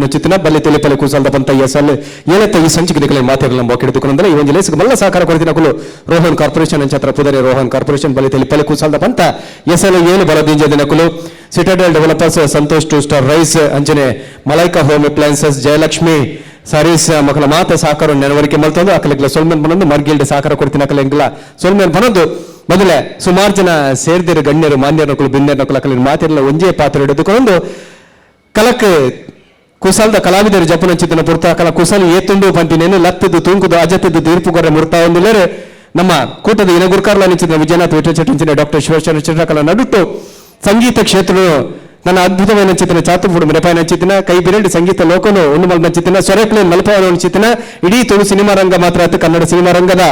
ಚಿತ್ತಿನ ಬಲ್ಲೆ ತೆಲೆ ಕುಸಲ್ದ ಪಂತ ಎಸಲ್ ಏಳತ್ತ ಈ ಸಂಚಿಕೆ ಮಾತೆಗಳ ಮೊಕ್ಕಿಡಿದುಕೊಂಡಂದ್ರೆ ಈ ಒಂದು ಲೇಸಿಗೆ ಮಲ್ಲ ಸಹಕಾರ ಕೊಡ್ತಿನ ಕುಲು ರೋಹನ್ ಕಾರ್ಪೊರೇಷನ್ ಅಂಚತ್ರ ಪುದರೆ ರೋಹನ್ ಕಾರ್ಪೊರೇಷನ್ ಬಲ್ಲೆ ತೆಲೆ ಕುಸಲ್ದ ಪಂತ ಎಸಲ್ ಏಳು ಬಲದಿಂಜ ದಿನಕುಲು Citadel developers Santosh two star rice ಅಂಚನೆ ಮಲೈಕಾ ಹೋಮ್ ಅಪ್ಲಯನ್ಸಸ್ ಜಯಲಕ್ಷ್ಮಿ ಸಾರೀಸ್ ಮಕ್ಕಳ ಮಾತ ಸಹಕಾರ ನೆನವರಿಕೆ ಮಲ್ತಂದು ಅಕಲೆಗ್ಲ ಸೊಲ್ಮೆನ್ ಬನೊಂದು ಮರ್ಗಿಲ್ಡ್ ಸಹಕಾರ ಕೊಡ್ತಿನ ಅಕಲೆಗ್ಲ ಸೊಲ್ಮೆನ್ ಬನೊಂದು ಮೊದಲೇ ಸುಮಾರು ಜನ ಸೇರ್ದಿರು ಗಣ್ಯರು ಮಾನ್ಯರ ಬಿನ್ಯರ ಅಕಲಿನ ಮಾತಿರಲ್ಲ ಒಂಜೇ ಪಾತ್ರ ಹಿಡಿದುಕೊಂಡು ಕಲಕ್ ಕುಸಲ್ದ ಕಲಾವಿದರು ಜಪನಂಚಿತನ ಪುರ್ತ ಕಲ ಕುಸಲ್ ಏತುಂಡು ಪಂತಿನೇನು ಲತ್ತದು ತೂಂಕುದು ಅಜತ್ತದು ತೀರ್ಪು ಮುರ್ತ ಒಂದುಲೇರು ನಮ್ಮ ಕೂಟದ ಇನಗುರ್ಕಾರ್ಲ ನಿಂಚಿನ ವಿಜಯನಾಥ್ ವಿಠಲ ಡಾಕ್ಟರ್ ಶಿವಶರಣ ಚಿತ್ರಕಲಾ ನಡುಟ್ಟು ಸಂಗೀತ ಕ್ಷೇತ್ರ ನನ್ನ ಅದ್ಭುತమైన ಚಿತ್ರ ಚಾತುರ್ಪುಡು ಮೆರಪಾಯಿನ ಚಿತ್ತಿನ ಕೈ ಬಿರಡಿ ಸಂಗೀತ ಲೋಕನು ಉಣ್ಣುಮಲ್ನ ಚಿತ್ತಿನ ಸೊರಕ್ಲೆ ಮಲ್ಪಾಯನ ಚಿತ್ತಿನ ಇಡೀ ತುಳು ಸಿನಿಮಾ ರಂಗ ಮಾತ್ರ ಆತು ಕನ್ನಡ ಸಿನಿಮಾ ರಂಗದ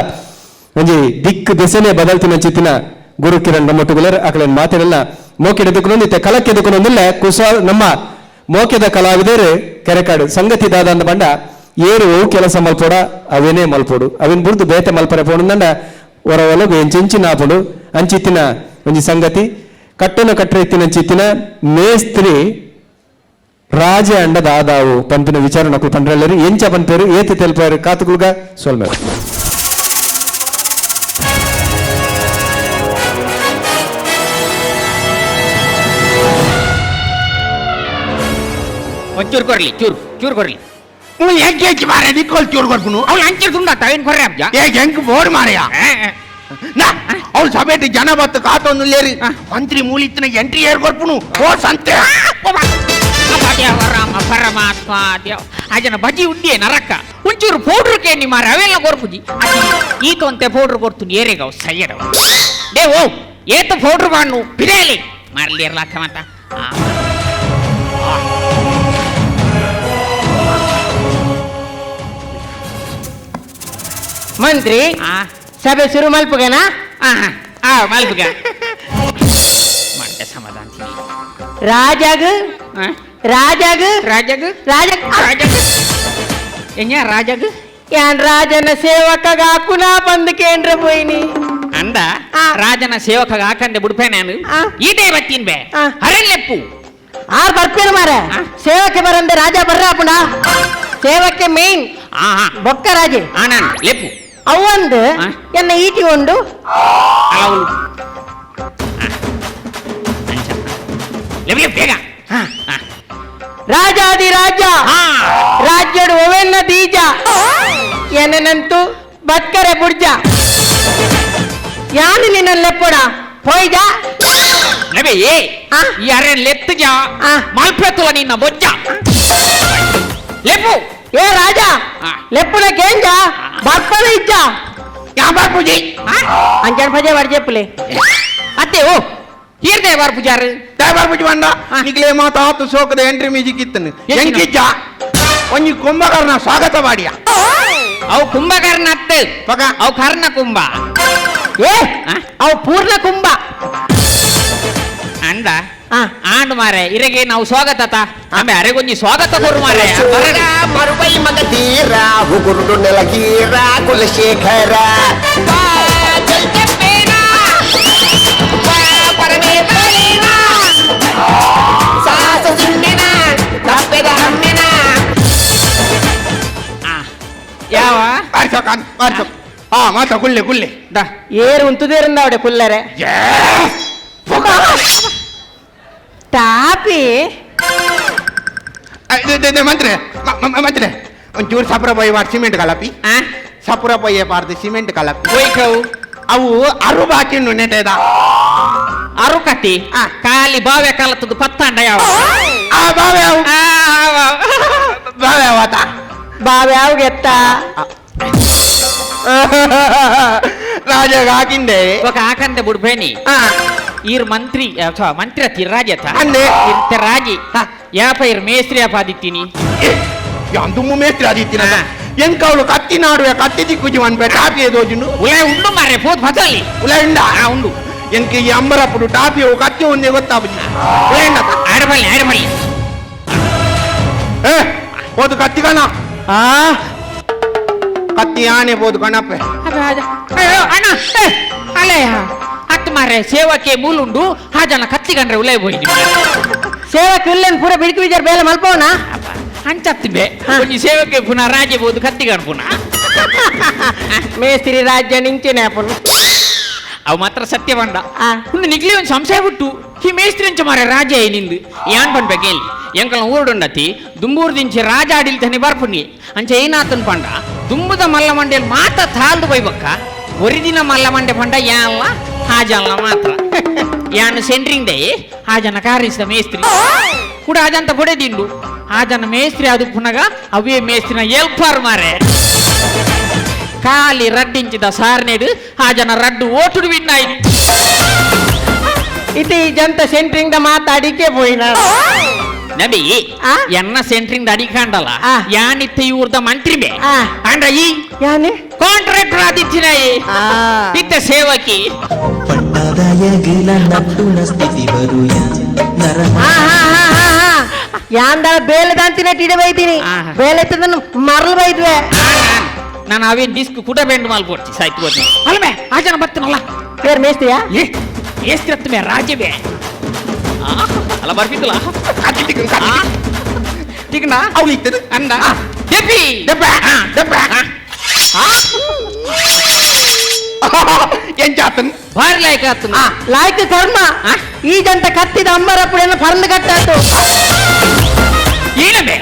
ಒಂಜಿ ದಿಕ್ ದೆಸೆನೆ ಬದಲ್ತಿನ ಚಿತ್ತಿನ ಗುರು ಕಿರಣ್ ನಮ್ಮೊಟ್ಟುಗುಲರ್ ಅಕಲೇನ್ ಮಾತಿರಲ್ಲ ಮೋಕೆಡೆದುಕೊಂದಿತ್ತೆ ಕಲಕ್ಕೆದುಕೊಂದಿಲ್ಲ ಕುಸ ನಮ್ಮ ಮೋಕೆದ ಕಲಾವಿದರು ಕೆರೆಕಾಡು ಸಂಗತಿ ದಾದ ಅಂದ ಬಂಡ ಏರು ಅವು ಕೆಲಸ ಮಲ್ಪೋಡ ಅವೇನೇ ಮಲ್ಪೋಡು ಅವಿನ್ ಬುಡ್ದು ಬೇತೆ ಮಲ್ಪರೆ ಪೋಡುಂದಂಡ ಹೊರ ಒಲಗು ಎಂಚೆಂಚಿ ನಾಪುಡು ಅಂಚಿತ್ತಿನ ಒಂಜಿ ಸಂಗತಿ ಕಟ್ಟನ ಕಟ್ಟರೆ ಚಿತ್ತಿನ ಮೇಸ್ತ್ರಿ ರಾಜ ಅಂಡ ದಾದಾವು ಪಂಪಿನ ವಿಚಾರ ನಕುಲು ಪಂಡ್ರಲ್ಲೇರು ಎಂಚ ಪನ್ಪೇರು ಏತಿ ತೆಲ್ಪಾರು ಕಾತುಗುಲ್ಗ ಸೊಲ್ಮೇರು. ಒಂಚೂರು ಕೊರ್ಲಿ ಚೂರು ಚೂರು ಕೊರ್ಲಿ ಹೆಂಗೆ ಮಾರೆ ನಿಕ್ಕೋಲ್ ಚೂರು ಕೊರ್ಪುನು ಅವ್ಳು ಅಂಚಿರ್ ತುಂಡ ತಾವೇನು ಕೊರ್ರೆ ಅಬ್ಜ ಏ ಹೆಂಗ್ ಬೋರ್ ಮಾರೆಯ ನಾ ಅವ್ಳು ಸಭೆಟ್ ಜನ ಬತ್ತು ಕಾತೊಂದು ಲೇರಿ ಮಂತ್ರಿ ಮೂಲಿತ್ತಿನ ಎಂಟ್ರಿ ಏರ್ ಕೊರ್ಪುನು ಓ ಸಂತೆ ದೇವ ರಾಮ ಪರಮಾತ್ಮ ದೇವ ಅಜನ ಬಜಿ ಉಂಡಿಯೇ ನರಕ ಒಂಚೂರು ಪೌಡ್ರ್ ಕೇನಿ ಮಾರ ಅವೆಲ್ಲ ಕೊರ್ಪುಜಿ ಈತೊಂತೆ ಪೌಡ್ರ್ ಕೊಡ್ತು ಏರೆಗವು ಸಯ್ಯಡವು ಡೇ ಓ ಏತ ಪೌಡ್ರ್ ಬಾಣ್ಣು ಪಿರೇಲಿ ಮಾರಲಿ ಇರ್ಲಾಕ ಮತ್ತ. ಮಂತ್ರಿ ಸಭೆ ಶುರು ಮಲ್ಪುಗನಾ? ಆ ಮಲ್ಪುಗ ಮಂಡೆ ಸಮಾಧಾನ. ರಾಜಾಗ ರಾಜಾಗ ರಾಜಾಗ ರಾಜ ರಾಜಾಗ ಎಂಜ ರಾಜಾಗ ಯಾನ್ ರಾಜನ ಸೇವಕಗ ಕುನಾ ಬಂದು ಕೇಂದ್ರ ಪೋಯಿನಿ ಅಂದ ರಾಜನ ಸೇವಕಗ ಹಾಕಂದೆ ಬುಡ್ಪೆ ನಾನು ಈಟೇ ಬತ್ತೀನ್ ಬೇ ಹರಲ್ಲೆಪ್ಪು ಆರ್ ಬರ್ಪೇನು ಮಾರ ಸೇವಕ್ಕೆ ಬರಂದೆ ರಾಜ ಬರ್ರ ಅಪ್ಪಣ ಸೇವಕ್ಕೆ ಮೇನ್ ಬೊಕ್ಕ ರಾಜೆ ನಾನು ಲೆಪ್ಪು ಅವಂದು ಎನ್ನ ಈಟಿ ಉಂಡು ಬೇಗ ರಾಜಾದಿ ರಾಜ ರಾಜ್ಯಡು ಒವೆನ್ನ ಬೀಜ ಎನ್ನಂತೂ ಬತ್ಕರೆ ಬುಡ್ಜ ಯಾನು ನಿನ್ನ ಲೆಪ್ಪಡ ಪೋಯ್ಜ ಲಬೆ ಏ ಯಾರೇನ್ ಲೆತ್ತುಜ ಮಲ್ಪೆತ್ತುಲ ನಿನ್ನ ಬೊಜ್ಜ ಲೆಪ್ಪು ಏ ರಾಜ ಲೆಪ್ಪುನ ಕೇಂಜ ಬರ್ಪದ ಇಜ್ಜ ಯಾ ಬರ್ಪುಜಿ ಅಂಜನ್ ಪಜೆ ವರ್ಜೆಪ್ಪುಲೆ ಅತ್ತೆ ಓ ಹೀರ್ದೆ ಬರ್ಪುಜಾರು ಬರ್ಪುಜಿ ಬಂಡ ನಿಕ್ಲೆ ಮಾತಾತು ಸೋಕದ ಎಂಟ್ರಿ ಮ್ಯೂಸಿಕ್ ಇತ್ತನು ಎಂಕಿಜ್ಜ ಒಂಜಿ ಕುಂಭಕರ್ಣ ಸ್ವಾಗತ ಮಾಡಿಯ ಅವು ಕುಂಭಕರ್ಣ ಅತ್ತೆ ಪಗ ಅವು ಕರ್ಣ ಕುಂಭ ಏ ಅವು ಪೂರ್ಣ ಕುಂಭ ಅಂದ ಆಂಡ್ ಮಾರೆ ಇರಗೆ ನಾವು ಸ್ವಾಗತ ಆಮೆ ಅರೆಗೊಂಜಿ ಸ್ವಾಗತ ಕೊರು ಮಾರೆ ಮರುವೈ ಮಗ ತೀರ ಉಗುರುಡು ನೆಲಗೀರ ಕುಲಶೇಖರ ಯಾವ ಹಾ ಮಾತ ಕುಲ್ಲೆ ಕುಲ್ಲೆ ದಾ ಏರು ಉಂತುದೇರಿಂದ ಅವಡೆ ಕುಲ್ಲರೆ ಟಾಪಿ ಮಂತ್ರಿ ಮಂತ್ರಿ ಒಂಚೂರು ಸಪುರ ಪೊಯ್ಯ ಪಾಡ್ದು ಸಿಮೆಂಟ್ ಕಲಪಿ ಸಪುರ ಪೊಯ್ಯ ಪಾಡ್ದು ಸಿಮೆಂಟ್ ಕಲಪಿ ಒಯ್ಕವು ಅವು ಅರು ಬಾಕಿ ನೆಟೆದ ಅರು ಕಟ್ಟಿ ಖಾಲಿ ಬಾವೆ ಕಾಲತ್ತದು ಪತ್ತಾಂಡ ಯಾವ ಆ ಬಾವೆ ಅವು ಬಾವೆ ಅವತ ಬಾವೆ ಅವುಗೆತ್ತ ರಾಜಗ ಹಾಕಿಂಡೆ ఒక ಆಕಂದೆ ಬುಡ್ಬೇನಿ ಈರ್ ಮಂತ್ರಿ ಮಂತ್ರಿ ಅತ್ತಿ ರಾಜ ಅಂದೆ ಇಂತ ರಾಜಿ ಯಾಪ ಇರ್ ಮೇಸ್ತ್ರಿ ಯಾಪ ಆದಿತ್ತೀನಿ ದುಮ್ಮು ಮೇಸ್ತ್ರಿ ಆದಿತ್ತೀನಿ ಎಂಕ ಅವಳು ಕತ್ತಿ ನಾಡುವೆ ಕತ್ತಿ ದಿಕ್ಕುಜಿ ಮನ್ಪೆ ಟಾಪಿ ದೋಜುನು ಉಲೈ ಉಂಡು ಮಾರೆ ಪೋತ್ ಫಸಲಿ ಉಲೈ ಉಂಡ ಉಂಡು ಎಂಕ ಈ ಅಂಬರಪ್ಪುಡು ಟಾಪಿ ಕತ್ತಿ ಒಂದೇ ಗೊತ್ತಾಪುಜಿ ಉಲೈ ಉಂಡ ಆಡಬಲ್ಲಿ ಆಡಬಲ್ಲಿ ಏ ಹೋದು ಕತ್ತಿ ಕಣ ಆ ಕತ್ತಿ ಆನೆ ಬೋದು ಕಣಪ್ಪೆ. ಅಣ್ಣ ಅಲ್ಲಯ್ಯ ಅತ್ ಮಾರೆ ಸೇವಕ್ಕೆ ಮೂಲುಂಡು ಆ ಜನ ಕತ್ತಿಗಂಡ್ರೆ ಉಲೈ ಹೋಯ್ನಿ. ಸೇವಕ್ಕೆ ಉಲ್ಲೇನ್ ಪೂರ ಬಿಡುಕು ವಿಚಾರ ಬೇಲೆ ಮಲ್ಪವನ? ಅಂಚತ್ತಿ ಬೇ ಒಂಜಿ ಸೇವಕ್ಕೆ ಪುನಃ ರಾಜ್ಯ ಬೋದು ಕತ್ತಿಗಂಡ್ ಪುನಃ. ಮೇಸ್ತ್ರಿ ರಾಜ್ಯ ನಿಂಚಿನ ಅಪ್ಪನು. ಅವು ಮಾತ್ರ ಸತ್ಯ ಬಂಡ. ಒಂದು ನಿಗ್ಲಿ ಒಂದು ಸಂಶಯ ಬಿಟ್ಟು ಈ ಮೇಸ್ತ್ರಿ ಅಂಚ ಮಾರೆ ರಾಜ ನಿಂದು ಯಾನ್ ಪನ್ಬೇಕು ಎಲ್ಲಿ ಎಂಕಲ್ನ ಊರುಡುಂಡತಿ ದುಂಬೂರು ದಿಂಚಿ ರಾಜ ಆಡಿಲ್ತಾನೆ ಬರ್ಪುನಿ ಅಂಚ ಏನಾತನ್ ಪಂಡ ದುಂಬುದ ಮಲ್ಲ ಮಂಡೆಲ್ ಮಾತ ತಾಲ್ದು ಬೈಬಕ್ಕ ಒರಿದಿನ ಮಲ್ಲ ಮಂಡೆ ಪಂಡ ಯಾನ್ಲ ಹಾಜಲ್ಲ ಮಾತ್ರ ಯಾನ್ ಸೆಂಟ್ರಿಂಗ್ they ಆ ಜನ ಕಾರಿಸಿದ ಮೇಸ್ತ್ರಿ ಕೂಡ ಅದಂತ ಪೊಡೆದಿಂಡು ಆ ಜನ ಮೇಸ್ತ್ರಿ ಅದು ಪುನಗ ಅವೇ ಮೇಸ್ತ್ರಿನ ಎಲ್ಪರ್ ಮಾರೆ ಖಾಲಿ ರಡ್ಡಿಂಚಿದ ಸಾರ್ನೇಡು ಆ ಜನ ರಡ್ಡು ಓಟುಡು ವಿನ್ನಾಯಿ. ಇತಿ ಜಂತ ಸೆಂಟ್ರಿಂಗ್ the ಮಾತಾಡಿಕೆ ಪೋಯಿನ ನಬಿ ಎನ್ನ ಸೆಂಟ್ರಿಂಗ್ ಅಡಿಕಾಂಡಲ್ಲ ಯಾನಿತ್ತ ಇವ್ರದ ಮಂತ್ರಿ ಬೇ ಅಂಡ ಈ ಯಾನೆ ಕಾಂಟ್ರಾಕ್ಟರ್ ಆದಿತ್ತಿನಾಯಿ ಇತ್ತ ಸೇವಕಿ ಪಟ್ಟದಯಗಿಲ ನಟ್ಟುನ ಸ್ಥಿತಿ ಬರುಯ ನರ. ಯಾಂದ ಬೇಲೆ ದಾಂತಿನ ಟಿಡೆ ಬೈತೀನಿ ಬೇಲೆ ಮರಳು ಬೈದ್ವೆ. ನಾನು ಅವೇನ್ ಡಿಸ್ಕ್ ಕೂಡ ಬೆಂಡ್ ಮಾಲ್ಕೊಡ್ತಿ ಸಾಯ್ತು ಹೋದ್ನಿ ಅಲ್ಮೆ ಆ ಜನ ಬರ್ತೀನಲ್ಲ ಬೇರೆ ಮೇಸ್ತ್ರಿಯಾ? ಏ ಮೇಸ್ತ್ರಿ ಹತ್ತು ಮೇ ರಾಜ್ಯವೇ ಅಲ್ಲ ಬರ್ತಿದ್ದಲ್ಲ ತಿಗ್ನ ಅವು ಇತ್ತದು ಅಂದ ದೆಪ್ಪಿ ದೆಪ್ಪ ದೆಪ್ಪ ಎಂಚಾತನ್ ಭಾರಿ ಲಾಯ್ಕ ಆತನ ಲಾಯ್ಕ ಕರ್ಮ ಈ ಜಂತ ಕತ್ತಿದ ಅಂಬರಪ್ಪುಡೆನ ಪರಂದು ಕಟ್ಟಾತು. ಏನಬೆ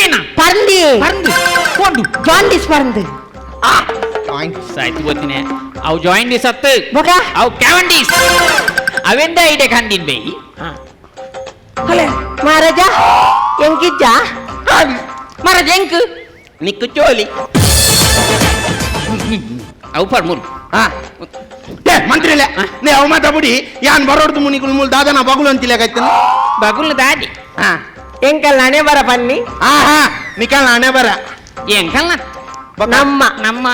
ಏನ ಪರಂದಿ ಪರಂದು ಕೊಂಡು ಜಾಂಡಿಸ್ ಪರಂದು ಸಾಯ್ತು ಗೊತ್ತಿನೇ ಅವು ಜಾಯಿಂಡಿಸ್ ಅತ್ತು ಬೊಕ ಅವು ಕ್ಯಾವಂಡೀಸ್ ಅವೆಂದ ಐಡೆ ಕಂದಿನ್ ಬೈ. ಅಲೆ ಮಹಾರಾಜ ಎಂಕಿಜ್ಜ ಮಹಾರಾಜ ಎಂಕ್ ನಿಕ್ಕು ಚೋಲಿ ಅವು ಪರ್ ಮೂರು. ಏ ಮಂತ್ರಿಲೆ ನೇ ಅವ ಮಾತಾಬಿಡಿ ಯಾನ್ ಬರೋಡ್ದು ಮುನಿಗುಲ್ ಮೂಲ್ ದಾದನ ಬಗುಲು ಅಂತಿಲ್ಲ ಬಗುಲು ದಾದಿ ಎಂಕಲ್ ನಾನೇ ಬರ ಬನ್ನಿ. ಆಹಾ ನಿಕಲ್ ನಾನೇ ಬರ ಎಂಕಲ್ನ ನಮ್ಮ ನಮ್ಮ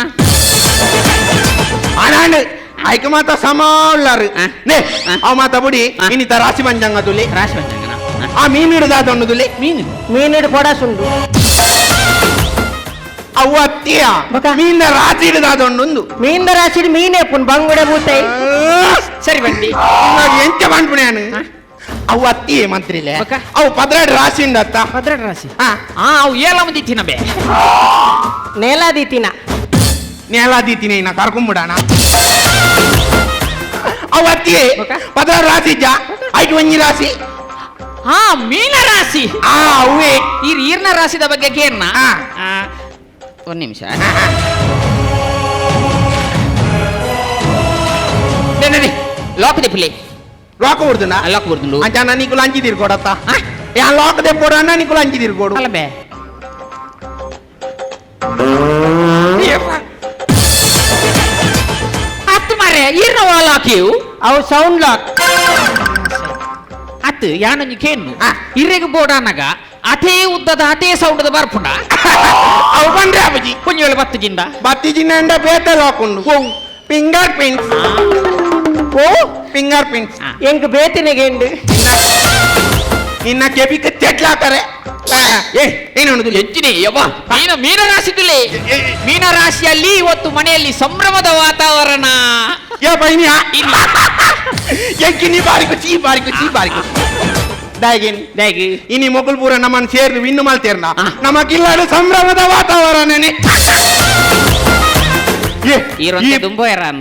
ಆನಾಂಡ್ ಐಕ ಮಾತ ಸಮ ಉಳ್ಳಾರು ನೇ ಅವ ಮಾತಾಬಿಡಿ ಇನ್ನಿತ ರಾಶಿ ಪಂಚಾಂಗ ತುಲಿ ರಾಶಿ ಪಂಚಾಂಗನ ಆ ಮೀನು ಹಿಡಿದಾದ ತುಲಿ ಮೀನು ಮೀನಿಡು ಕೊಡಸುಂಡು ಅವು ಅತ್ತಿಯ ಮೀನ ರಾಶಿ ಹಿಡಿದಾದ ಒಂದು ಮೀನ ರಾಶಿ ಮೀನೇ ಪುನ್ ಬಂಗುಡೆ ಬೂತೈ ಸರಿ ಬಂಡಿ ಎಂಚ ಬಂದ್ಬಿಡ್ಯಾನು ಅವು ಅತ್ತಿಯೇ ಮಂತ್ರಿಲೆ ಅವು ಪದ್ರಾಡು ರಾಶಿ ಉಂಡತ್ತ ಪದ್ರಾಡು ರಾಶಿ ಅವು ಏಲ ಮಂದಿ ತಿನ್ನಬೇ ನೇಲಾದಿ ತಿನ್ನ ನೇಲಾದಿ ತಿನ್ನ ಇನ್ನ ಕರ್ಕೊಂಬಿಡಣ ಅವು ಅತ್ತಿಯೇ ಪದ್ರಾಡು ರಾಶಿ ಇಜ್ಜ ಐಟು ಒಂಜಿ ರಾಶಿ ಹಾ ಮೀನ ರಾಶಿ ಆ ಅವೇ ಈ ಈರ್ನ ರಾಶಿದ ಬಗ್ಗೆ ಕೇರ್ನ ಒಂದು ನಿಮಿಷ ಲಾಕ್ ದೆಪ್ಪುಲೆ ಲಾಕ್ ಕೊಡ್ದುಂಡ ಲಾಕ್ ಕೊಡ್ದುಂಡು ಅಂಚ ನೀಕು ಲಂಚಿ ತೀರ್ಕೊಡತ್ತ ಯಾ ಲಾಕ್ ದೆಪ್ಪೋಡು ಅಣ್ಣ ನೀಕು ಲಂಚಿ ತೀರ್ಕೊಡು ಅಲ್ಲ ಬೇ ಅತ್ತು ಮಾರೆ ಈರ್ನ ಲಾಕ್ ಇವು ಅವು ಸೌಂಡ್ ಲಾಕ್ ಅತ್ತು ಯಾನೊಂಜಿ ಕೇನ್ನು ಇರೆಗ್ ಬೋಡಾನಗ ಅತೇ ಉದ್ದದ ಅತೇ ಸೌಂಡದ ಬರ್ಪುಂಡ ಅವು ಬಂದ್ರೆ ಅಬಜಿ ಕೊಂಚ ವೇಳೆ ಬತ್ತು ಜಿಂದ ಬತ್ತಿ ಜಿಂದ ಬೇತ ಲಾಕ್ ಉಂಡು ಫಿಂಗರ್ ಪ್ರಿಂಟ್ಸ್ ಓ ಫಿಂಗರ್ ಪ್ರಿಂಟ್ಸ್ ಎಂಕ್ ಬೇತಿನಿಗೆ ನಿನ್ನ ಕೆಬಿಕ್ ಚೆಟ್ಲಾಕರೆ ಏ ಏನು ಹೆಚ್ಚಿನಿ ಯವ್ವ ಮೀನ ಮೀನರಾಶಿದುಲೇ ಮೀನರಾಶಿಯಲ್ಲಿ ಇವತ್ತು ಮನೆಯಲ್ಲಿ ಸಂಭ್ರಮದ ವಾತಾವರಣ. ಯಾ ಬೈನಿಯಾ ಎಂಕಿನಿ ಬಾರಿ ಕುಚಿ ಬಾರಿ ಕುಚಿ ಬಾರಿ ಕುಚಿ ದಾಗಿನಿ ದಾಗಿ ಇನಿ ಮೊಗಲ್ಪುರ ನಮ್ಮನ್ನು ಸೇರ್ದು ವಿನ್ನು ಮಲ್ತೇರ್ನ ನಮಗಿಲ್ಲಾಡು ಸಂಭ್ರಮದ ವಾತಾವರಣನೇ.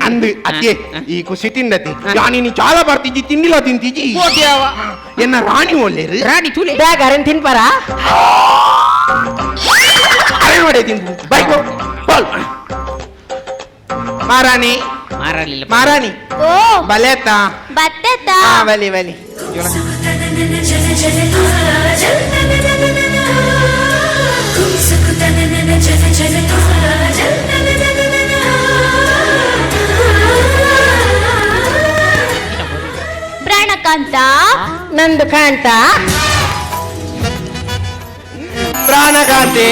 ಅಂದು ಅತ್ತೆ ಈ ಖುಷಿ ತಿಂದತಿ ಯಾನಿನಿ ಚಾಲ ಬರ್ತಿದ್ದಿ ತಿಂಡಿಲ್ಲ ತಿಂತಿಜಿ ಎನ್ನ ರಾಣಿ ಒಲ್ಲೇರು ರಾಣಿ ತೂಲೆ ಬ್ಯಾಗ್ ಅರೆನ್ ತಿನ್ಪಾರ ಅರೆ ನೋಡೆ ತಿಂದು ಬೈಕ್ ಬಾಲ್ ಮಾರಾಣಿ ಮಾರಾಣಿ ಮಾರಾಣಿ ಓ ಬಲೇತಾ ಬತ್ತೆತಾ ಬಲಿ ಬಲಿ ಪ್ರಾಣಕಾಂತ ನಂದು ಕಾಂತ ಪ್ರಾಣಕಾಂತೆ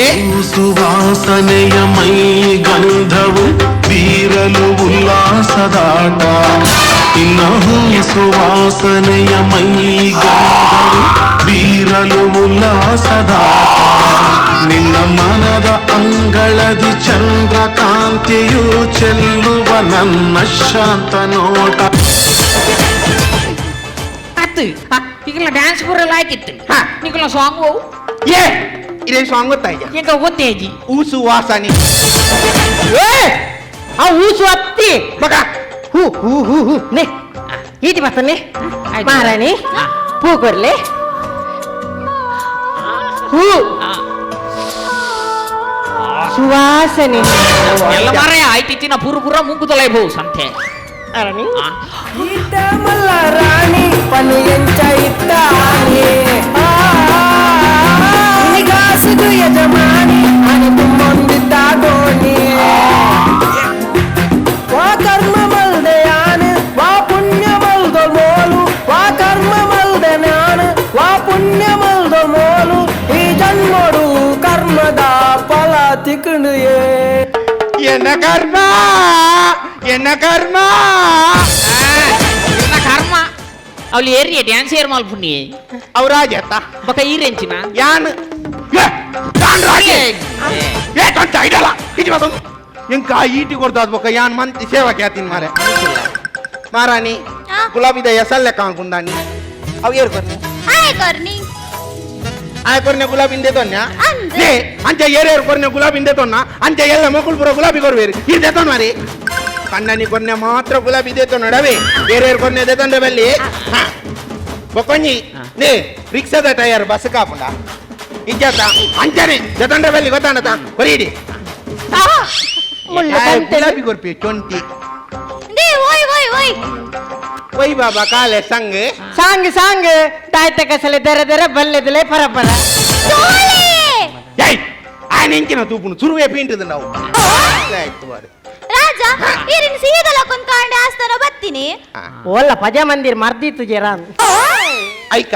ಸುವಾಸನೆಯ ಮೈ ಗಂಧವು ಬೀರು. ಬೀರಲು ಉಲ್ಲಾಸದಾಟ ನಿನ್ನ ಹೂ ಸುವಾಸನೆಯ ಮೈಗಂಧವು ಬೀರಲು ಉಲ್ಲಾಸದಾಟ ನಿನ್ನ ಮನದ ಅಂಗಳದಿ ಚಂದ್ರಕಾಂತಿಯು ಚೆಲ್ಲುವ ನನ್ನ ಶಾಂತ ನೋಟ. ಅತ್ತು ಈಗಲ ಡ್ಯಾನ್ಸ್ ಪೂರ ಲಾಯ್ಕಿತ್ತು ನಿಕಲ ಸಾಂಗ್ ಹೋವು. ಏ ಇದೇ ಸಾಂಗ್ ಗೊತ್ತಾಯ್ಯ? ಎಂಕ ಗೊತ್ತೇಜಿ. ಊಸು ವಾಸನೆ. ಏ ಆ ಊಸು ಅತ್ತಿ. ಮಗ. ಹೂ ಹೂ ಹೂ ಹೂ ನೆ ಈಟಿ ಬರ್ತನೆ. ಮಹಾರಾಣಿ ಪೂ ಕೊರ್ಲೆ ಹೂ ಸುವಾಸನೆ. ಎಲ್ಲ ಮಾರಾಯ ಆಯ್ತಿತ್ತಿನ ಪೂರ ಪೂರ ಮುಂಗುದಲೈ ಬಹು ಸಂತೆ. ರಾಣಿ ರಾಣಿ ಪನು ಎಂಚ ಇತ್ತಾನೆ ನಿಗಾಸಿದು ಯಜಮಾನಿ ಅನಿ ತುಂಬೊಂದಿದ್ದ ದೋಣಿ ವಾ ಕರ್ಮ ಮಲ್ದೆ ಯಾನು ವಾ ಪುಣ್ಯ ಮಲ್ದೊ ಮೋಲು ವಾ ಕರ್ಮ ಮಲ್ದೆ ನಾನು ವಾ ಪುಣ್ಯ ಮಲ್ದೊ ಮೋಲು ಈ ಜನ್ಮಡು ಕರ್ಮದ ಫಲ ತಿಕ್ಕಂಡು ಏ. ಎನ್ನ ಕರ್ಮ ಎನ್ನ ಕರ್ಮ. ಎನ್ನ ಕರ್ಮ ಅವಳು ಏರಿಯ ಡ್ಯಾನ್ಸ್ ಏರ್ ಮಲ್ಪುನಿ. ಅವ್ ರಾಜ ಅತ್ತ. ಬಕ ಈರೆಂಚಿನ ಯಾನ್ ಏ ಯಾನ್ ರಾಜೆ ಏ ಕಂತ ಇಡಲ್ಲ ಇಟಿ ಬತ್ತೊಂದು ಎಂಕ ಈಟಿ ಕೊಡ್ತಾದ್ ಬೊಕ್ಕ ಯಾನ್ ಮಂತಿ ಸೇವಕ್ಕೆ ಆತಿನ್ ಮಾರೆ ಮಹಾರಾಣಿ. ಗುಲಾಬಿದ ಎಸಲ್ಲೆ ಕಾಣ್ಕುಂದಾನಿ ಅವ್ ಏರ್ ಕೊರ್ನಿ. ಆಯ್ ಕೊರ್ನಿ. ಆಯ್ ಕೊರ್ನೆ ಗುಲಾಬಿಂದೆ ತೊನ್ನ. ಅಂದ್. ಲೇ ಅಂಚ ಏರೇರು ಕೊರ್ನೆ ಗುಲಾಬಿಂದೆ ತೊನ್ನ ಅಂಚ ಎಲ್ಲ ಮಕ್ಕಳು ಪೂರ ಗುಲಾಬಿ ಕೊರ್ವೇರಿ ಇರ್ ದೇತೊನ್ ಮಾರಿ ಕಣ್ಣನಿ ಕೊರ್ನೆ ಮಾತ್ರ ಗುಲಾಬಿ ದೇತೊ ನಡವೆ ಏರೇರು ಕೊರ್ನೆ ದೇತೊಂಡೆ ಬಲ್ಲಿ ಬೊಕೊಂಜಿ ನೇ ರಿಕ್ಷಾದ ಟೈರ್ ಬಸ್ ಕಾಪುಂಡ ಇಜ್ಜಾತ ಅಂಚನೆ ದೇತೊಂಡೆ ಬಲ್ಲಿ ಗೊತ್ತಾಂಡತ ಕೊರಿಡಿ. ಮುಳ್ಳು ಕಂತೆಲು. ಗುಲಾಬಿ ಕೊರ್ಪಿ ಚೊಂಟಿ. They ಓಯ್ ಓಯ್ ಓಯ್. ಒಯ್ ಬಾಬಾ ಕಾಲೆ ಸಂಗ್ ಸಾಂಗ್ ಸಾಂಗ್ ತಾಯ್ತ ಕಸಲೆ ದರ ದರ ಬಲ್ಲೆದಲೆ ಪರ ಪರ. ತೋಲೆ. ಏಯ್ ಆಯ್ ನೆಂಕಿನ ತೂಪುನು ಸುರುವೆ ಪೀಂಟದ ನಾವು ಆಯ್ತು ಬಾರಿ. ರಾಜ ಈರಿನ ಸೀದಲ ಕೊಂದ್ಕಾಂಡೆ ಆಸ್ತನ ಬತ್ತೀನಿ. ಓಲ್ಲ ಪಜ ಮಂದಿರ್ ಮರ್ದಿತ್ತು ಜರಾನ್. ಐಕ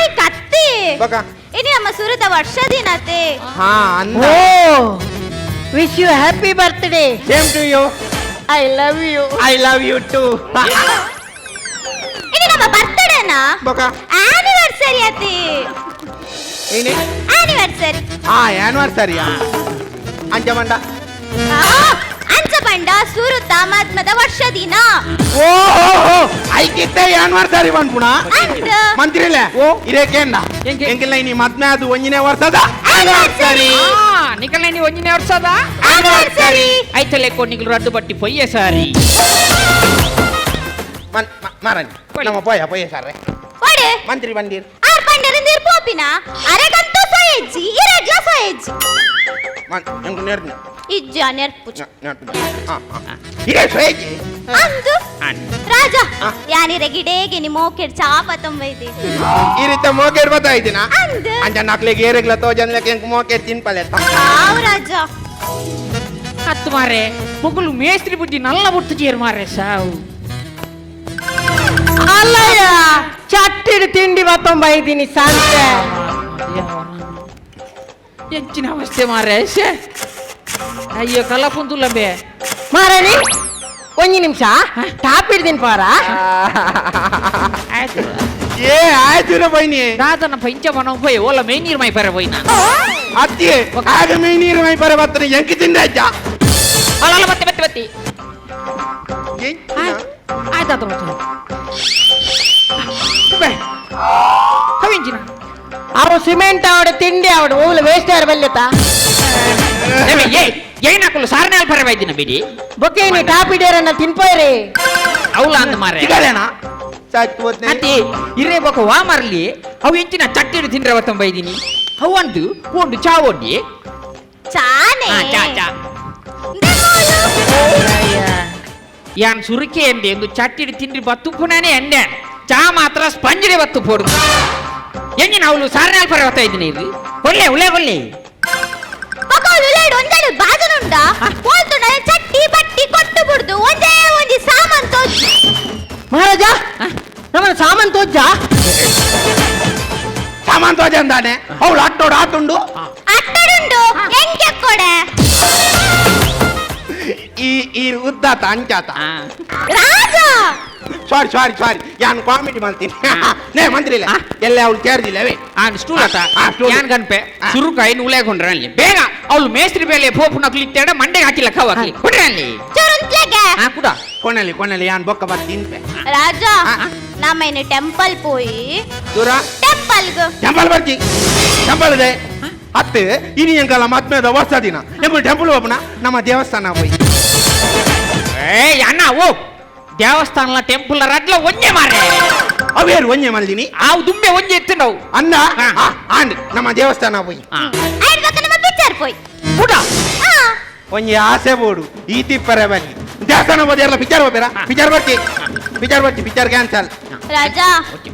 I ಕತ್ತಿ. ಬಕ. ಇನಿ ನಮ್ಮ ಸುರುತ ವರ್ಷ ದಿನತೆ. ಹಾ ಅಂದ. Oh wish you happy birthday. Same to you. I love you. I love you too. ಇನಿ ನಮ್ಮ ಬರ್ತ್ಡೇನಾ? ಬಕ. ಆನಿವರ್ಸರಿ ಅತಿ. ಏನೇ? ಆನಿವರ್ಸರಿ. ಆ ಆನಿವರ್ಸರಿಯಾ ಅಂಚ ಮಂಡ. ಅಂಚ ಬಂಡ ಸುರುತ ಮದ್ಮದ ವರ್ಷ ದಿನ. ಓ ಹೋ ಐಕಿತ್ತೆ ಆನಿವರ್ಸರಿ ಬಂದ್ಪುಣ. ಅಂದ. ಮಂತ್ರಿಲೆ ಓ. ಇರೇಕೇಂಡ ಎಂಕೆ? ಎಂಕಿಲ್ಲ ಇನಿ ಮದ್ಮೆ ಅದು ಒಂಜಿನೇ ವರ್ಷದ ಆನಿವರ್ಸರಿ. ನಿಕಲ ನೀ ಒಂಜಿನೇ ವರ್ಷದ ಆನಿವರ್ಸರಿ. ಐತಲೆ ಕೊನಿಗಳು ರಡ್ಡು ಬಟ್ಟಿ ಪೊಯ್ಯೆ ಸಾರಿ. ಮಾರಾಣಿ ನಮ್ಮ ಪೋಯ ಪೋಯ ಸಾರೆ. ಒಡೆ. ಮಂತ್ರಿ ಬಂದಿರ್. ಆರ್ ಪಂಡರಿಂದ ಪೋಪಿನ ಅರೆಗಂತೂ ಸೋಯೆಜ್ಜಿ ಇರೆಗ್ಲ ಸೋಯೆಜ್ಜಿ. ಎಂಕು ನೇರ್ನ ಇಜ್ಜ ನೆರ್ಪುಜ. ಇರೇ ಸೋಯೆಜ್ಜಿ. ಅಂದು ರಾಜ ಯಾನಿರ ಗಿಡೇಗೆ ನಿ ಮೋಕೆಡ್ ಚಾಪ ತೊಂಬೈದಿ. ಈ ರೀತಿ ಮೋಕೆಡ್ ಬರ್ತಾ ಇದ್ದೀನಾ? ಅಂದು. ಅಂಚ ನಾಕ್ಲೆಗೆ ಏರೆಗ್ಲ ತೋಜನ್ಲಕ್ಕೆ ಎಂಕು ಮೋಕೆಡ್ ತಿನ್ಪಲೆ. ಆವ್ ರಾಜ. ಹತ್ತು ಮಾರೆ ಮೊಗಲು ಮೇಸ್ತ್ರಿ ಬುದ್ಧಿ ನಲ್ಲ ಬುಟ್ಟು ಚೇರ್ ಮಾರೆ ಸಾವು. ಅಲ್ಲಯ್ಯ ಚಟ್ಟಿಡು ತಿಂಡಿ ಬತ್ತೊಂಬ ಇದ್ದೀನಿ ಸಂತೆ. ಹೆಚ್ಚಿನ ಅವಸ್ಥೆ ಮಾರೆ ಶ್ಯೆ. ಅಯ್ಯೋ ಕಲಪುಂದುಲ್ಲಂಬೆ. ಮಹಾರಾಣಿ ಒಂಜಿ ನಿಮಿಷ ಟಾಪ್ ಹಿಡ್ದಿನ್ ಪಾರ. ಆಯ್ತು. ಏ ಆಯ್ತು ಬೈನಿ. ದಾದನ ಪಂಚ ಮನ ಪೋಯ್ ಓಲ ಮೈ ನೀರು ಮೈ ಪರ ಪೋಯ್ ನಾನು. ಅತ್ತಿ ಆಗ ಮೈ ನೀರು ಮೈ ಪರ ಬರ್ತಾನೆ ಎಂಕಿ ತಿಂದ ಅಜ್ಜ. ಅಲ್ಲ ಬತ್ತಿ ಬತ್ತಿ ಬತ್ತಿ. ಆಯ್ತಾಯ್ತು ಮತ್ತೆ ಕವಿಂಚಿನ. ಅವು ಸಿಮೆಂಟ್ ಆವಡು ತಿಂಡಿ ಆವಡು ಓಲ ವೇಸ್ಟ್ ಆರ್ ಬಲ್ಲೆತ. ಏ ಏನಾಕಲು ಸಾರನಾಲ್ ಪರ ಬೈದಿನ ಬಿಡಿ. ಬೊಕ್ಕೆ ನೀ ಟಾಪ್ ಹಿಡಿಯರನ್ನ ತಿನ್ಪೋಯ್ರಿ. ಅವಲ ಅಂದ ಮಾರೆ. ಸಿಗಲೇನಾ ಸಾಕು ಹೋದ್ನೆ. ಅತಿ ಇರೇ ಬೊಕ ವಾ ಮಾರ್ಲಿ ಅವು ಇಂಚಿನ ಚಟ್ಟಿಡು ತಿಂದ್ರೆ ಬೈದಿನಿ ಅವು ಅಂದು ಒಂದು ಚಾ ಒಡ್ಡಿ. ಚಾನೆ. ಚಾ ಚಾ. ಯಾನ್ ಸುರುಕೆ ಎಂದೆ ಎಂದು ಚಟ್ಟಿಡು ತಿಂದ್ರಿ ಬತ್ತುಪ್ಪುನಾನೇ ಎಂದೆ ಚಾ ಮಾತ್ರ ಸ್ಪಂಜಿಡೆ ಬತ್ತು ಪೋಡು ಎಂಜಿನ ಅವಳು ಸಾರನಾಲ್ ಪರ ಬರ್ತಾ ಇದ್ದೀನಿ ಇಲ್ಲಿ ಒಳ್ಳೆ ಒಳ್ಳೆ ಒಳ್ಳೆ. ಬೊಕ ಒಂದೆರಡು ಬಾಜನುಂಡ ಹೋಲ್ತುಂಡ ಚಟ್ಟಿ ಬಟ್ಟಿ ಕೊಟ್ಟು ಬಿಡ್ದು ಒಂದೇ ಒಂಜಿ ಸಾಮಾನ್ ತೋಜಿ. ಮಹಾರಾಜ ನಮ್ಮ ಸಾಮಾನ್ ತೋಜ್ಜ. ಸಾಮಾನ್ ತೋಜ ಅಂದಾನೆ ಅವಳು ಅಟ್ಟೋಡು ಆತುಂಡು. ಅಟ್ಟಡುಂಡು ಎಂಕೆ ಕೊಡೆ. ಈ ಈ ಉದ್ದಾತ ಅಂಚಾತ. ರಾಜಾ ಸಾರಿ ಸಾರಿ ಸಾರಿ, ಯಾನ್ ಕಾಮಿಡಿ ಮಾಡ್ತೀನಿ. ನೇ ಮಂತ್ರಿ ಇಲ್ಲ ಎಲ್ಲ ಅವಳು ಚೇರ್ದಿಲ್ಲವೇ. ಸ್ಟೂಲ್ ಆತ ಯಾನ್ ಗನ್ಪೆ ಸುರುಕಾಯಿ ನೂಲೆ ಕೊಂಡ್ರೆ ಅಲ್ಲಿ ಬೇಗ ಅವಳು ಮೇಸ್ತ್ರಿ ಬೇಲೆ ಪೋಪು ನಕ್ಲಿ ಇತ್ತೇಡ ಮಂಡೆ ಹಾಕಿಲ್ಲ ಕವಾಕ್ಲಿ ಕೊಡ್ರೆ ಅಲ್ಲಿ ಕೂಡ ಕೊನೆಲಿ ಕೊನೆಲಿ ಯಾನ್ ಬೊಕ್ಕ ಬರ್ತೀನಿ. ರಾಜಾ ನಮ್ಮ ಟೆಂಪಲ್ ಪೋಯಿ ದೂರ ಟೆಂಪಲ್ ಟೆಂಪಲ್ ಬರ್ತಿ ಟೆಂಪಲ್ ಇದೆ ಅತ್ತೆ ಇನಿ ಎಂಕಲ್ಲ ಮತ್ಮೇದ ಹೊಸ ದಿನ ಎಂಬ ಟೆಂಪಲ್ ಹೋಗೋಣ ನಮ್ಮ ದೇವಸ್ಥಾನ ಹೋಯ್. ಏ ಅಣ್ಣ ಓ ದೇವಸ್ಥಾನ ಟೆಂಪಲ್ ರಡ್ಲ ಒಂಜೆ ಮಾರೆ ಅವೇರು ಒಂಜೆ ಮಲ್ದಿನಿ ಆವು ದುಂಬೆ ಒಂಜೆ ಇತ್ತು ನಾವು ಅಣ್ಣ ಆಂಡ್ ನಮ್ಮ ದೇವಸ್ಥಾನ ಹೋಯ್ ನಮ್ಮ ಪಿಕ್ಚರ್ ಪೋಯ್ ಪುಟ ಒಂಜೆ ಆಸೆ ಬೋಡು ಈ ತಿಪ್ಪರೆ ಬನ್ನಿ ದೇವಸ್ಥಾನ ಹೋದ ಪಿಕ್ಚರ್ ಹೋಗ್ಬೇರಾ ಪಿಕ್ಚರ್ ಬರ್ತಿ ಪಿಕ್ಚರ್ ಬರ್ತಿ ಪಿಕ್ಚರ್ ಕ್ಯಾನ್ಸಲ್. ರಾಜಾ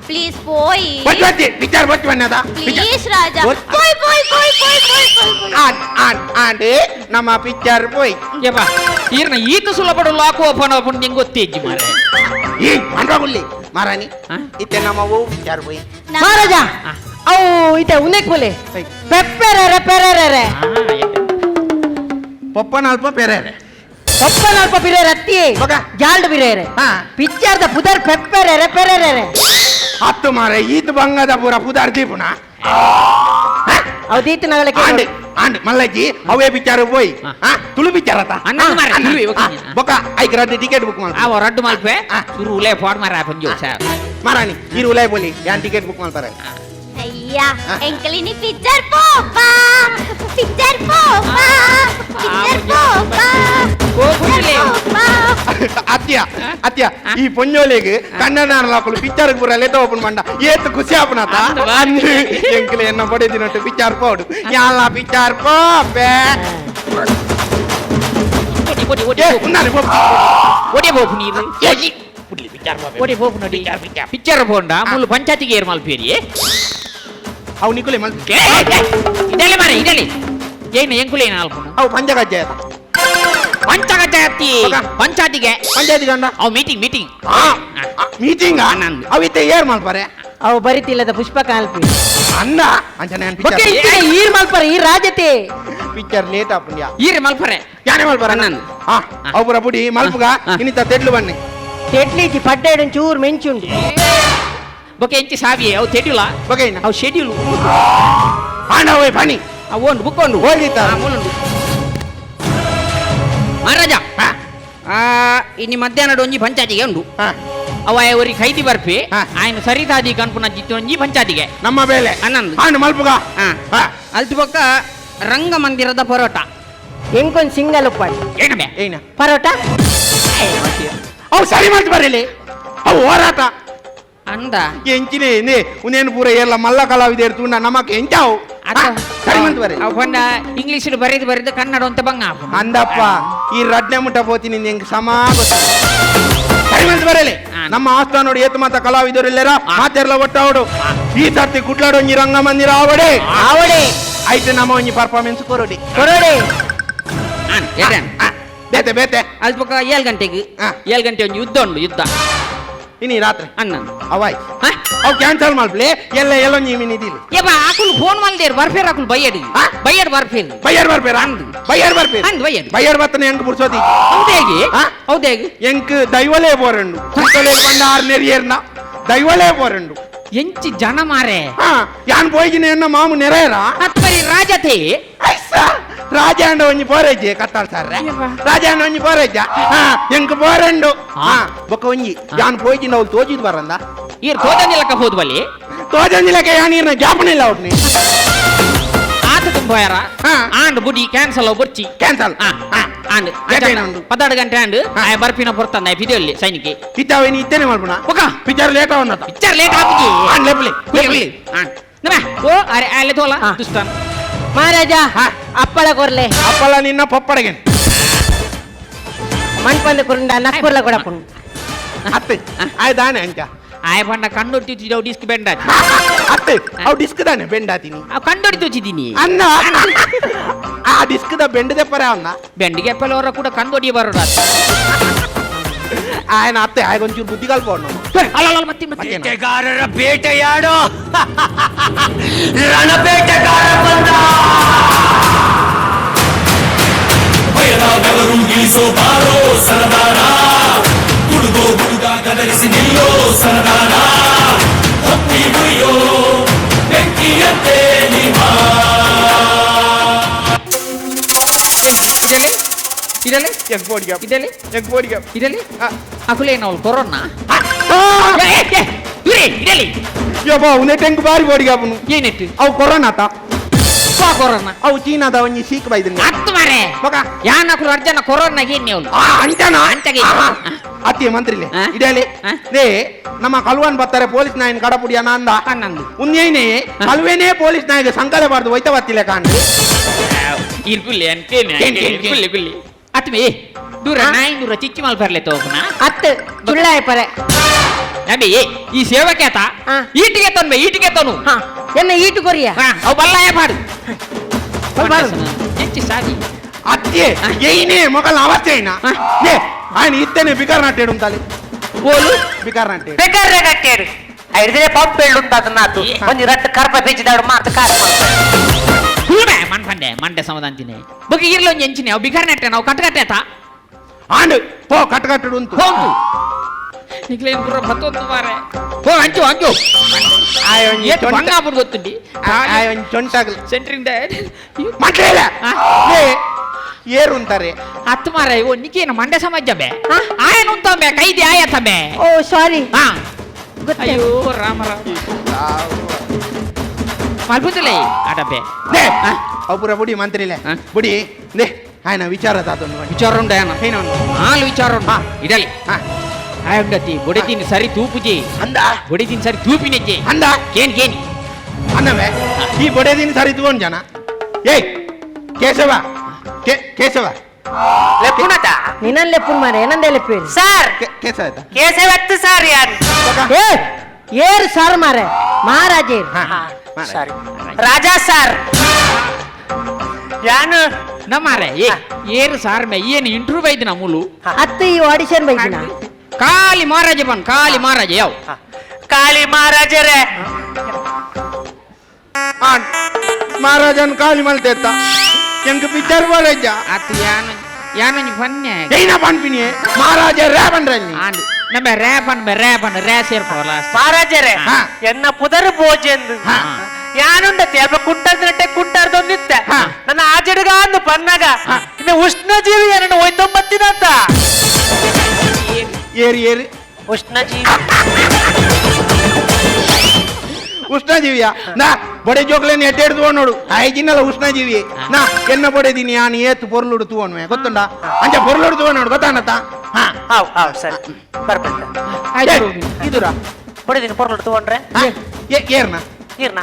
ಪ್ಲೀಸ್ ಪೋಯ್ ಬರ್ತಿ ಪಿಕ್ಚರ್ ಬರ್ತಿ ಬನ್ನದ ಪ್ಲೀಸ್ ರಾಜಾ ಪೋಯ್ ಪೋಯ್ ಪೋಯ್ ಪೋಯ್ ಪೋಯ್ ಪೋಯ್ ಆನ್ ಆನ್ ಆನ್ ನಮ್ಮ ಪಿಕ್ಚರ್ ಪೋಯ್. ಯಪ್ಪ ಈರ್ನ ಈತ ಸುಲಭಡು ಲಾಕ್ ಓಪನ್ ಓಪನ್ ನಿಂಗೆ ಗೊತ್ತೇಜ್ಜಿ ಮಾರೆ ಈ ಮಂಡ್ರಗುಲ್ಲಿ ಮಾರಾಣಿ ಇತ್ತೆ ನಮ್ಮ ಓ ಪಿಕ್ಚರ್ ಪೋಯ್. ಮಹಾರಾಜಾ ಅವು ಇತ್ತೆ ಉನ್ನೆಕ್ ಬೋಲೆ ಪೆಪ್ಪೆರೆ ಪೆರೆರೆ ಪೊಪ್ಪನ ಅಲ್ಪ ಪೆರೆರೆ ಪೊಪ್ಪನ ಅಲ್ಪ ಬಿರೇರೆ ಅತ್ತಿ ಜಾಲ್ಡ್ ಬಿರೇರೆ ಪಿಕ್ಚರ್ದ ಪುದರ್ ಪೆಪ್ಪೆರೆ ಪೆರೆರೆ ಹತ್ತು ಮಾರೆ ಈತ ಬಂಗದ ಪೂರ ಪುದರ್ ದೀಪುನ ಅವು ದೀತ ನಗಲಕ್ಕೆ ಆಂಡ್ ಆಂಡ್ ಮಲ್ಲಜ್ಜಿ ಅವೇ ಪಿಕ್ಚರ್ ಪೋಯ್ ತುಳು ಪಿಕ್ಚರ್ ಆತ ಬೊಕ್ಕ ಐಕ್ ರಡ್ಡು ಟಿಕೆಟ್ ಬುಕ್ ಮಾಡ ಅವ ರಡ್ಡು ಮಲ್ಪೆ ಸುರು ಉಲೇ ಫೋನ್ ಮಾರ ಪಂಜೋ ಸರ್ ಮಾರಾಣಿ ಇರು ಉಲೇ ಬೋಲಿ ಯಾನ್ ಟಿಕೆಟ್ ಬುಕ್ ಮಾಡ್ತಾರೆ. ಅಯ್ಯ ಎಂಕಲಿನಿ ಪಿಕ್ಚರ್ ಪೋಪಾ ಪಿಕ್ಚರ್ ಪೋಪಾ ಪಿಕ್ಚರ್ ಪೋಪಾ ಅತ್ಯ ಅತ್ಯ ಈ ಪೊಂಜೋಲಿಗೆ ಕನ್ನಡ ಲಾಕುಲು ಪಿಕ್ಚರ್ ಪೂರ ಲೇತ ಓಪನ್ ಮಂಡ ಏತ್ ಖುಷಿ ಆಪುನಾತ ಎಂಕಲೆ ಎನ್ನ ಪಡೆದಿನಟ್ಟು ಪಿಕ್ಚರ್ ಪೋಡು ಯಾಲ ಪಿಕ್ಚರ್ ಪೋಪೆ ಒಡೆ ಪೋಪು ನೀರು ಒಡೆ ಪೋಪು ನೋಡಿ ಪಿಕ್ಚರ್ ಪೋಂಡ ಮುಳ್ಳು ಪಂಚಾಯತಿಗೆ ಏರ್ ಮಲ್ಪೇರಿ ಅವು ನಿಕುಲೆ ಮಲ್ಪೆ ಇದೆಲ್ಲ ಮಾರೆ ಇದೆಲ್ಲ ಏನು ಎಂಕುಲೆ ನಾಲ್ಕು ಅವು ಪಂಚಕಜ್ಜಾಯ ಪಂಚಕಜ್ಜಾಯತಿ ಪಂಚಾಯತಿಗೆ ಪಂಚಾಯತಿಗೆ ಅಂಡ ಅವು ಮೀಟಿಂಗ್ ಮೀಟಿಂಗ್ ಮೀಟಿಂಗ್ ಅವು ಇತ್ತೆ ಏರ್ ಮಲ್ಪರೆ ಅವು ಬರಿತಿಲ್ಲದ ಪುಷ್ಪ ಕಾಲ್ಪಿ ಅಣ್ಣ ಅಂಚನೆ ಈರ್ ಮಲ್ಪರೆ ಈ ರಾಜತೆ ಪಿಕ್ಚರ್ ಲೇಟ್ ಆಪುಂಡ್ಯಾ ಈರ್ ಮಲ್ಪರೆ ಯಾನೆ ಮಲ್ಪರೆ ಅಣ್ಣನ್ ಅವು ಪೂರ ಪುಡಿ ಮಲ್ಪುಗ ಇನ್ನಿತ ತೆಡ್ಲು ಬನ್ನಿ ತೆಡ್ಲಿಜಿ ಪಡ್ಡೇಡು ಚೂರು ಮೆಂಚುಂಡು ಬೊಕೆ ಎಂಚಿ ಸಾವಿ ಅವು ತೆಡ್ಯುಲ ಬೊಕೆ ಅವು ಶೆಡ್ಯೂಲ್ ಆಂಡ ಅವೇ ಬನ್ನಿ ಅವು ಒಂದು ಬುಕ್ ಒಂದು ಹೋಗಿತ್ತ ಮೂಲುಂಡು ಮಹಾರಾಜ ಇನ್ನು ಮಧ್ಯಾಹ್ನ ಒಂಜಿ ಪಂಚಾಯತಿಗೆ ಉಂಡು ಅವ ಒರಿ ಖೈದಿ ಬರ್ಪಿ ఆయన ಸರಿತಾದಿ ಕನ್ಪುನ ಜಿತ್ತು ಒಂಜಿ ಪಂಚಾಯತಿಗೆ ನಮ್ಮ ಬೇಲೆ ಅಣ್ಣಂದು ಆಂಡ ಮಲ್ಪುಗ ಅಲ್ತು ಬೊಕ್ಕ ರಂಗಮಂದಿರದ ಪರೋಟ ಎಂಕೊಂದು ಸಿಂಗಲ್ ಉಪ್ಪಾಡು ಏನಬೆ ಏನ ಪರೋಟ ಅವು ಸರಿ ಮಾಡ್ತು ಬರಲಿ ಅವು ಹೋರಾಟ ಅಂದ ಎಂಚಿನೇ ನೇ ಉನೇನು ಪೂರ ಎಲ್ಲ ಮಲ್ಲ ಕಲಾವಿದರು ತೂಂಡ ನಮಕ್ ಎಂಚಾವು ಸರಿ ಮಾಡ್ತು ಬರಲಿ ಅವು ಪಂಡ ಇಂಗ್ಲೀಷ್ ಬರೆದು ಬರೆದು ಕನ್ನಡ ಅಂತ ಬಂಗ ಅಂದಪ್ಪ ಈ ರಡ್ನೆ ಮುಟ್ಟ ಪೋತೀನಿ ನಿಂಗೆ ಸಮ ಗೊತ್ತ ಸರಿ ಮಾಡ್ತು ಬರಲಿ ನಮ್ಮ ಆಸ್ಥಾನ ನೋಡಿ ಏತು ಮಾತ ಕಲಾವಿದರು ಇಲ್ಲೇರ ಮಾತೆರ್ಲ ಒಟ್ಟಾವಡು ಈ ಸರ್ತಿ ಕುಟ್ಲಾಡು ಒಂಜಿ ರಂಗಮಂದಿರ ಆವಡೆ ಆವಡೆ ಐತೆ ನಮ್ಮ ಒಂಜಿ ಪರ್ಫಾರ್ಮೆನ್ಸ್ ಕೊರಡಿ ಕೊರಡಿ ಬೇತೆ ಬೇತೆ ಅಲ್ಪ 7 ಗಂಟೆಗೆ 7 ಗಂಟೆ ಒಂದು ಯುದ್ಧ ಉಂಟು ಯುದ್ಧ ಇನಿ ರಾತ್ರಿ ಅಣ್ಣ ಅವಾಯ್ ಅವು ಕ್ಯಾನ್ಸಲ್ ಮಾಡ್ಲಿ ಎಲ್ಲ ಎಲ್ಲೋ ನೀವಿನಿದಿಲ್ಲ ಯಪ್ಪ ಆಕುಲು ಫೋನ್ ಮಲ್ದೇರು ಬರ್ಫೇರ್ ಆಕುಲು ಬೈಯಡ್ ಬೈಯಡ್ ಬರ್ಫೇರ್ ಬೈಯಡ್ ಬರ್ಫೇರ್ ಅಂದ್ ಬೈಯಡ್ ಬರ್ಫೇರ್ ಅಂದ್ ಬೈಯಡ್ ಬೈಯಡ್ ಬತ್ತನೆ ಎಂಕ್ ಪುರ್ಸೋತಿ ಹೌದೇಗಿ ಹೌದೇಗಿ ಎಂಕ್ ದೈವಲೇ ಬೋರಂಡು ಕುಂತಲೇ ಬಂಡ ಆರ್ ನೆರಿಯರ್ನ ದೈವಲೇ ಬೋರಂಡು ಎಂಚಿ ಜನ ಮಾರೆ ಯಾನ್ ಪೋಯಿಜಿನ ಎನ್ನ ಮಾಮು ನೆರೆಯರ ಅತ್ಪರಿ ರಾಜತೆ ರಾಜ ಅಂಡ ಒಂಜಿ ಪೋರೇಜೆ ಕತ್ತಾಳ್ ಸಾರ್ ರಾಜ ಅಂಡ ಒಂಜಿ ಪೋರೇಜ ಎಂಕ್ ಬೋರಂಡು ಬೊಕ್ಕ ಒಂಜಿ ಯಾನ್ ಪೋಯಿಜಿನ ಅವ್ಲು ತೋಜಿದ್ ಬರಂದ ಈರ್ ತೋಜಂದಿಲಕ್ಕ ಹೋದ್ ಬಲಿ ತೋಜಂದಿಲಕ್ಕ ಯಾನ್ ಈರ್ನ ಜಾಪನೆ ಇಲ್ಲ ಅವ್ನಿ ಆತ ತುಂಬೋಯಾರ ಆಂಡ್ ಬುಡಿ ಕ್ಯಾನ್ಸಲ್ ಬೊರ್ಚಿ ಕ್ಯಾನ್ಸಲ್ ಆಂಡ್ 14 ಗಂಟೆ ಆಂಡ್ ಆಯ ಬರ್ಪಿನ ಪೊರ್ತಂದ ಪಿದೆಯಲ್ಲಿ ಸೈನಿಕೆ ಇತ್ತಾವೇನಿ ಇತ್ತೇನೆ ಮಲ್ಪುಣ ಬೊಕ್ಕ ಪಿಕ್ಚರ್ ಲೇಟ್ ಆವನ್ನ ಪಿಕ್ಚರ್ ಲೇಟ್ ಆಪುಜಿ ಆಂಡ್ ಲೆಪ್ಲಿ ಲೆಪ್ಲಿ ಆಂಡ್ ನಮೆ ಓ ಅರೆ ಅಲೆ ತೋಲ ದುಸ್ತಾನ್ ಮಹಾರಾಜ ಅಪ್ಪಳ ಕೊರ್ಲೆ ಅಪ್ಪಳ ನಿನ್ನ ಪಪ್ಪಡಗೆ ಮಣ್ಪಂದ ಕುರುಂಡ ನಕ್ಕುರ್ಲ ಕೊಡಪುಂಡು ಅತ್ತೆ ಆಯ್ ದಾನೆ ಅಂಚ ಆಯ್ ಪಂಡ ಕಣ್ಣೊಡ್ತಿ ಅವು ಡಿಸ್ಕ್ ಬೆಂಡ ಅತ್ತೆ ಅವು ಡಿಸ್ಕ್ ದಾನೆ ಬೆಂಡಾತೀನಿ ಅವು ಕಣ್ಣೊಡ್ತಿ ತುಚಿದ್ದೀನಿ ಅನ್ನ ಆ ಡಿಸ್ಕ್ the ಬೆಂಡದೆ ಪರ ಅವನ್ನ ಬೆಂಡಿಗೆ ಅಪ್ಪಲ ಕೂಡ ಕಣ್ಣೊಡಿ ಬರೋಡ ఆయన ಅತ್ತೆ ಆಯ್ಗೊಂಚೂರು ಬುದ್ಧಿ ಕಲ್ಪೋಣ ಅಲ್ಲ ಮತ್ತೆ ಬೇಟೆಗಾರರ ಬೇಟೆಯಾಡೋ ರಣಬೇಟೆಗಾರ ಬಂದ ಭಯದಾದವರು ಇಳಿಸೋ ಬಾರೋ ಇದೆಲೆ ಎಂಕ್ ಪೋಡಿಗೆ ಇದೆಲೆ ಎಂಕ್ ಪೋಡಿಗೆ ಇದೆಲೆ ಅಕುಲೇನ ಅವಳು ಕೊರೋನಾ ಇದೆಲೆ ಯಬ್ಬಾ ಉನೆ ಟೆಂಕ್ ಬಾರಿ ಪೋಡಿಗೆ ಅವನು ಏನಿತ್ತು ಅವು ಕೊರೋನಾತ ಕೊರೋನಾ ಅವು ಚೀನಾದ ಒಂಜಿ ಸೀಕ್ ಬೈದ್ರಿ ಅತ್ತು ಮಾರೆ ಮಗ ಯಾನ್ ಅಕುಲು ಅರ್ಜನ ಕೊರೋನಾ ಏನ್ ಅವಳು ಅಂಚನ ಅಂಚಗೆ ಅತ್ತಿ ಮಂತ್ರಿಲೆ ಇಡಲಿ ಲೇ ನಮ್ಮ ಕಲ್ವನ್ ಬರ್ತಾರೆ ಪೊಲೀಸ್ ನಾಯಿನ ಕಡಪುಡಿಯ ನಂದ ನಂದು ಉನ್ನೇನೆ ಕಲ್ವೇನೇ ಪೊಲೀಸ್ ನಾಯಿಗೆ ಸಂಕಲೆ ಬಾರ್ದು ಒಯ್ತ ಬತ್ತಿಲ್ಲ ಕಾಣ್ರಿ ಇರ್ಕುಲ್ಲಿ ಅಂತೇನೆ ಇರ್ಕುಲ್ಲಿ ಕುಲ್ಲಿ ಅತ್ಮೆ ದೂರ ನಾಯಿ ದೂರ ಚಿಚ್ಚಿ ಮಾಲ್ ಬರ್ಲೆ ತೋಪುನ ಅತ್ತು ಚುಳ್ಳಾಯ ಪರೆ ನಬಿ ಈ ಸೇವಕೆ ಆತ ಈಟಿಗೆ ತನ್ಬೆ ಈಟಿಗೆ ತನು ಎನ್ನ ಈಟು ಕೊರಿಯ ಅವು ಬಲ್ಲಾಯ ಪಾಡು ಹೆಚ್ಚು ಸಾಗಿ ಅತ್ತೆ ಏನೇ ಮೊಗಲ ಅವಸ್ಥೆ ಲೇ ఆయన ಇತ್ತೇನೆ ಬಿಕಾರ್ ನಾಟ್ಯಾಡು ఉంటాలి ಓಲು ಬಿಕಾರ್ ನಾಟ್ಯಾಡು ಬಿಕಾರ್ ನಾಟ್ಯಾಡು ಐದಿನೇ ಪಂಪ್ ಎಳ್ಳು ಉಂಟಾದ ನಾತು ಒಂಜಿ ರಟ್ಟು ಕರ್ಪ ಬೀಜದಾಡು ಮಾತು ಕಾರ್ ಕೂಡೆ ಮನ್ಪಂಡೆ ಮಂಡೆ ಸಮಾಧಾನತಿನೇ ಬೊಕ್ಕ ಇರ್ಲ ಒಂಜಿ ಎಂಚಿನೆ ಅವು ಬಿಕಾರ್ ನಾಟ್ಯ ನಾವು ಕಟ್ಟಕಟ್ಟೇತ ಆಂಡ್ ಪೋ ಕಟ್ಟಕಟ್ಟಡು ಉಂಟು ಹೋಂತು ನಿಕ್ಲೇನ್ ಪೂರ ಬತ್ತೊಂದು ಮಾರೆ ಪೋ ಅಂಚು ಅಂಚು ಏತ್ ಬಂಗಾಪುರ್ ಗೊತ್ತುಂಡಿ ಒಂಜಿ ಚೊಂಟಾಗಲು ಸೆಂಟ್ರಿಂಗ್ ಮಂಟ್ಲೇಲ ಏರು ಅಂತಾರೆ ಹತ್ತು ಮಾರ ಓ ನಿಕೇನ ಮಂಡೆ ಸಮಾಜ ಬೇ ಆಯನ ಉಂತಂಬೆ ಕೈದಿ ಆಯತಂಬೆ ಓ ಸಾರಿ ಅಯ್ಯೋ ರಾಮ ರಾಮ ಮಲ್ಪುತ್ತಲೇ ಆಟಬೆ ಅವು ಪೂರ ಬುಡಿ ಮಂತ್ರಿಲೆ ಬುಡಿ ನೇ ఆయన ವಿಚಾರ ತಾತೊಂದು ವಿಚಾರ ಉಂಡ ಹಾಲು ವಿಚಾರ ಉಂಡು ಇಡಲಿ ಆಯುಂಡತಿ ಬೊಡೆದಿನ ಸರಿ ತೂಪುಜಿ ಅಂದ ಬೊಡೆದಿನ ಸರಿ ತೂಪಿನೆಜ್ಜೆ ಅಂದ ಕೇನ್ ಕೇನಿ ಅನ್ನವೇ ಈ ಬೊಡೆದಿನ ಸರಿ ತೂವನ್ ಜನ ಏಯ್ ಕೇಶವ ಕೇಶವ ಲೆಪ್ಪುನತ ನಿನ್ನನ್ ಲೆಪ್ಪುನ್ ಮಾರೆ ಏನಂದೆ ಲೆಪ್ಪೇರು ಸರ್ ಕೇಶವ ಕೇಶವ ಎತ್ತು ಸರ್ ಯಾರು ಏ ಏರು ಸರ್ ಮಾರೆ ಮಹಾರಾಜೇರು ಸಾರಿ ರಾಜಾ ಸರ್ ಯಾನು ನಮ್ಮಾರೆ ಏ ಏರು ಸಾರ್ ಮೇ ಏನು ಇಂಟರ್ವ್ಯೂ ಬೈದಿನ ಮೂಲು ಅತ್ತು ಈ ಆಡಿಷನ್ ಬೈದಿನ ಕಾಲಿ ಮಹಾರಾಜ ಬನ್ ಕಾಲಿ ಮಹಾರಾಜ ಯಾವ ಕಾಲಿ ಮಹಾರಾಜರೇ ಮಹಾರಾಜನ್ ಕಾಲಿ ಮಲ್ತೆತ್ತ ಎಂಕ್ ಪಿಕ್ಚರ್ ಮಹಾರಾಜ ಅತ್ತು ಯಾನು ಯಾನು ಫನ್ನೆ ಏನ ಪನ್ಪಿನಿ ಮಹಾರಾಜ ರೇ ಪನ್ರಲ್ಲಿ ಆಂಡ್ ನಮ್ಮ ರೇ ಪನ್ ರೇ ಪನ್ ರೇ ಸೇರ್ಪವಲ್ಲ ಮಹಾರಾಜರೇ ಎನ್ನ ಪುದರ್ ಭೋಜೆಂದು ಯಾನುಂಡತಿ ಅಲ್ಪ ಕುಂಟಂದ್ರೆ ಕುಂಟಾರ್ದೊಂದಿತ್ತ ನನ್ನ ಆಜಡುಗ ಅಂದು ಪನ್ನಾಗ ಇನ್ನು ಉಷ್ಣ ಜೀವಿ ಏನನ್ನು ಒಯ್ತೊಂಬತ್ತಿನಂತ ಏರಿ ಏರಿ ಉಷ್ಣ ಜೀವಿ ಉಷ್ಣಜೀವಿಯ ನಾ ಬೊಡೆ ಜೋಕ್ಲೇನು ಎಟ್ಟೆಡ್ದು ನೋಡು ಐಜಿನಲ್ಲ ಉಷ್ಣಜೀವಿ ನಾ ಎನ್ನ ಬೊಡೆದಿನಿ ಯಾನು ಏತು ಪೊರ್ಲುಡು ತೂವನ್ವೆ ಗೊತ್ತುಂಡ ಅಂಚ ಪೊರ್ಲುಡು ತೂವ ನೋಡು ಗೊತ್ತಾನತ್ತ ಹಾ ಹಾವ್ ಹಾವ್ ಸರಿ ಬರ್ಬಂತ ಇದುರಾ ಬೊಡೆದಿನಿ ಪೊರ್ಲುಡು ತೂವನ್ರೆ ಏರ್ನ ಏರ್ನ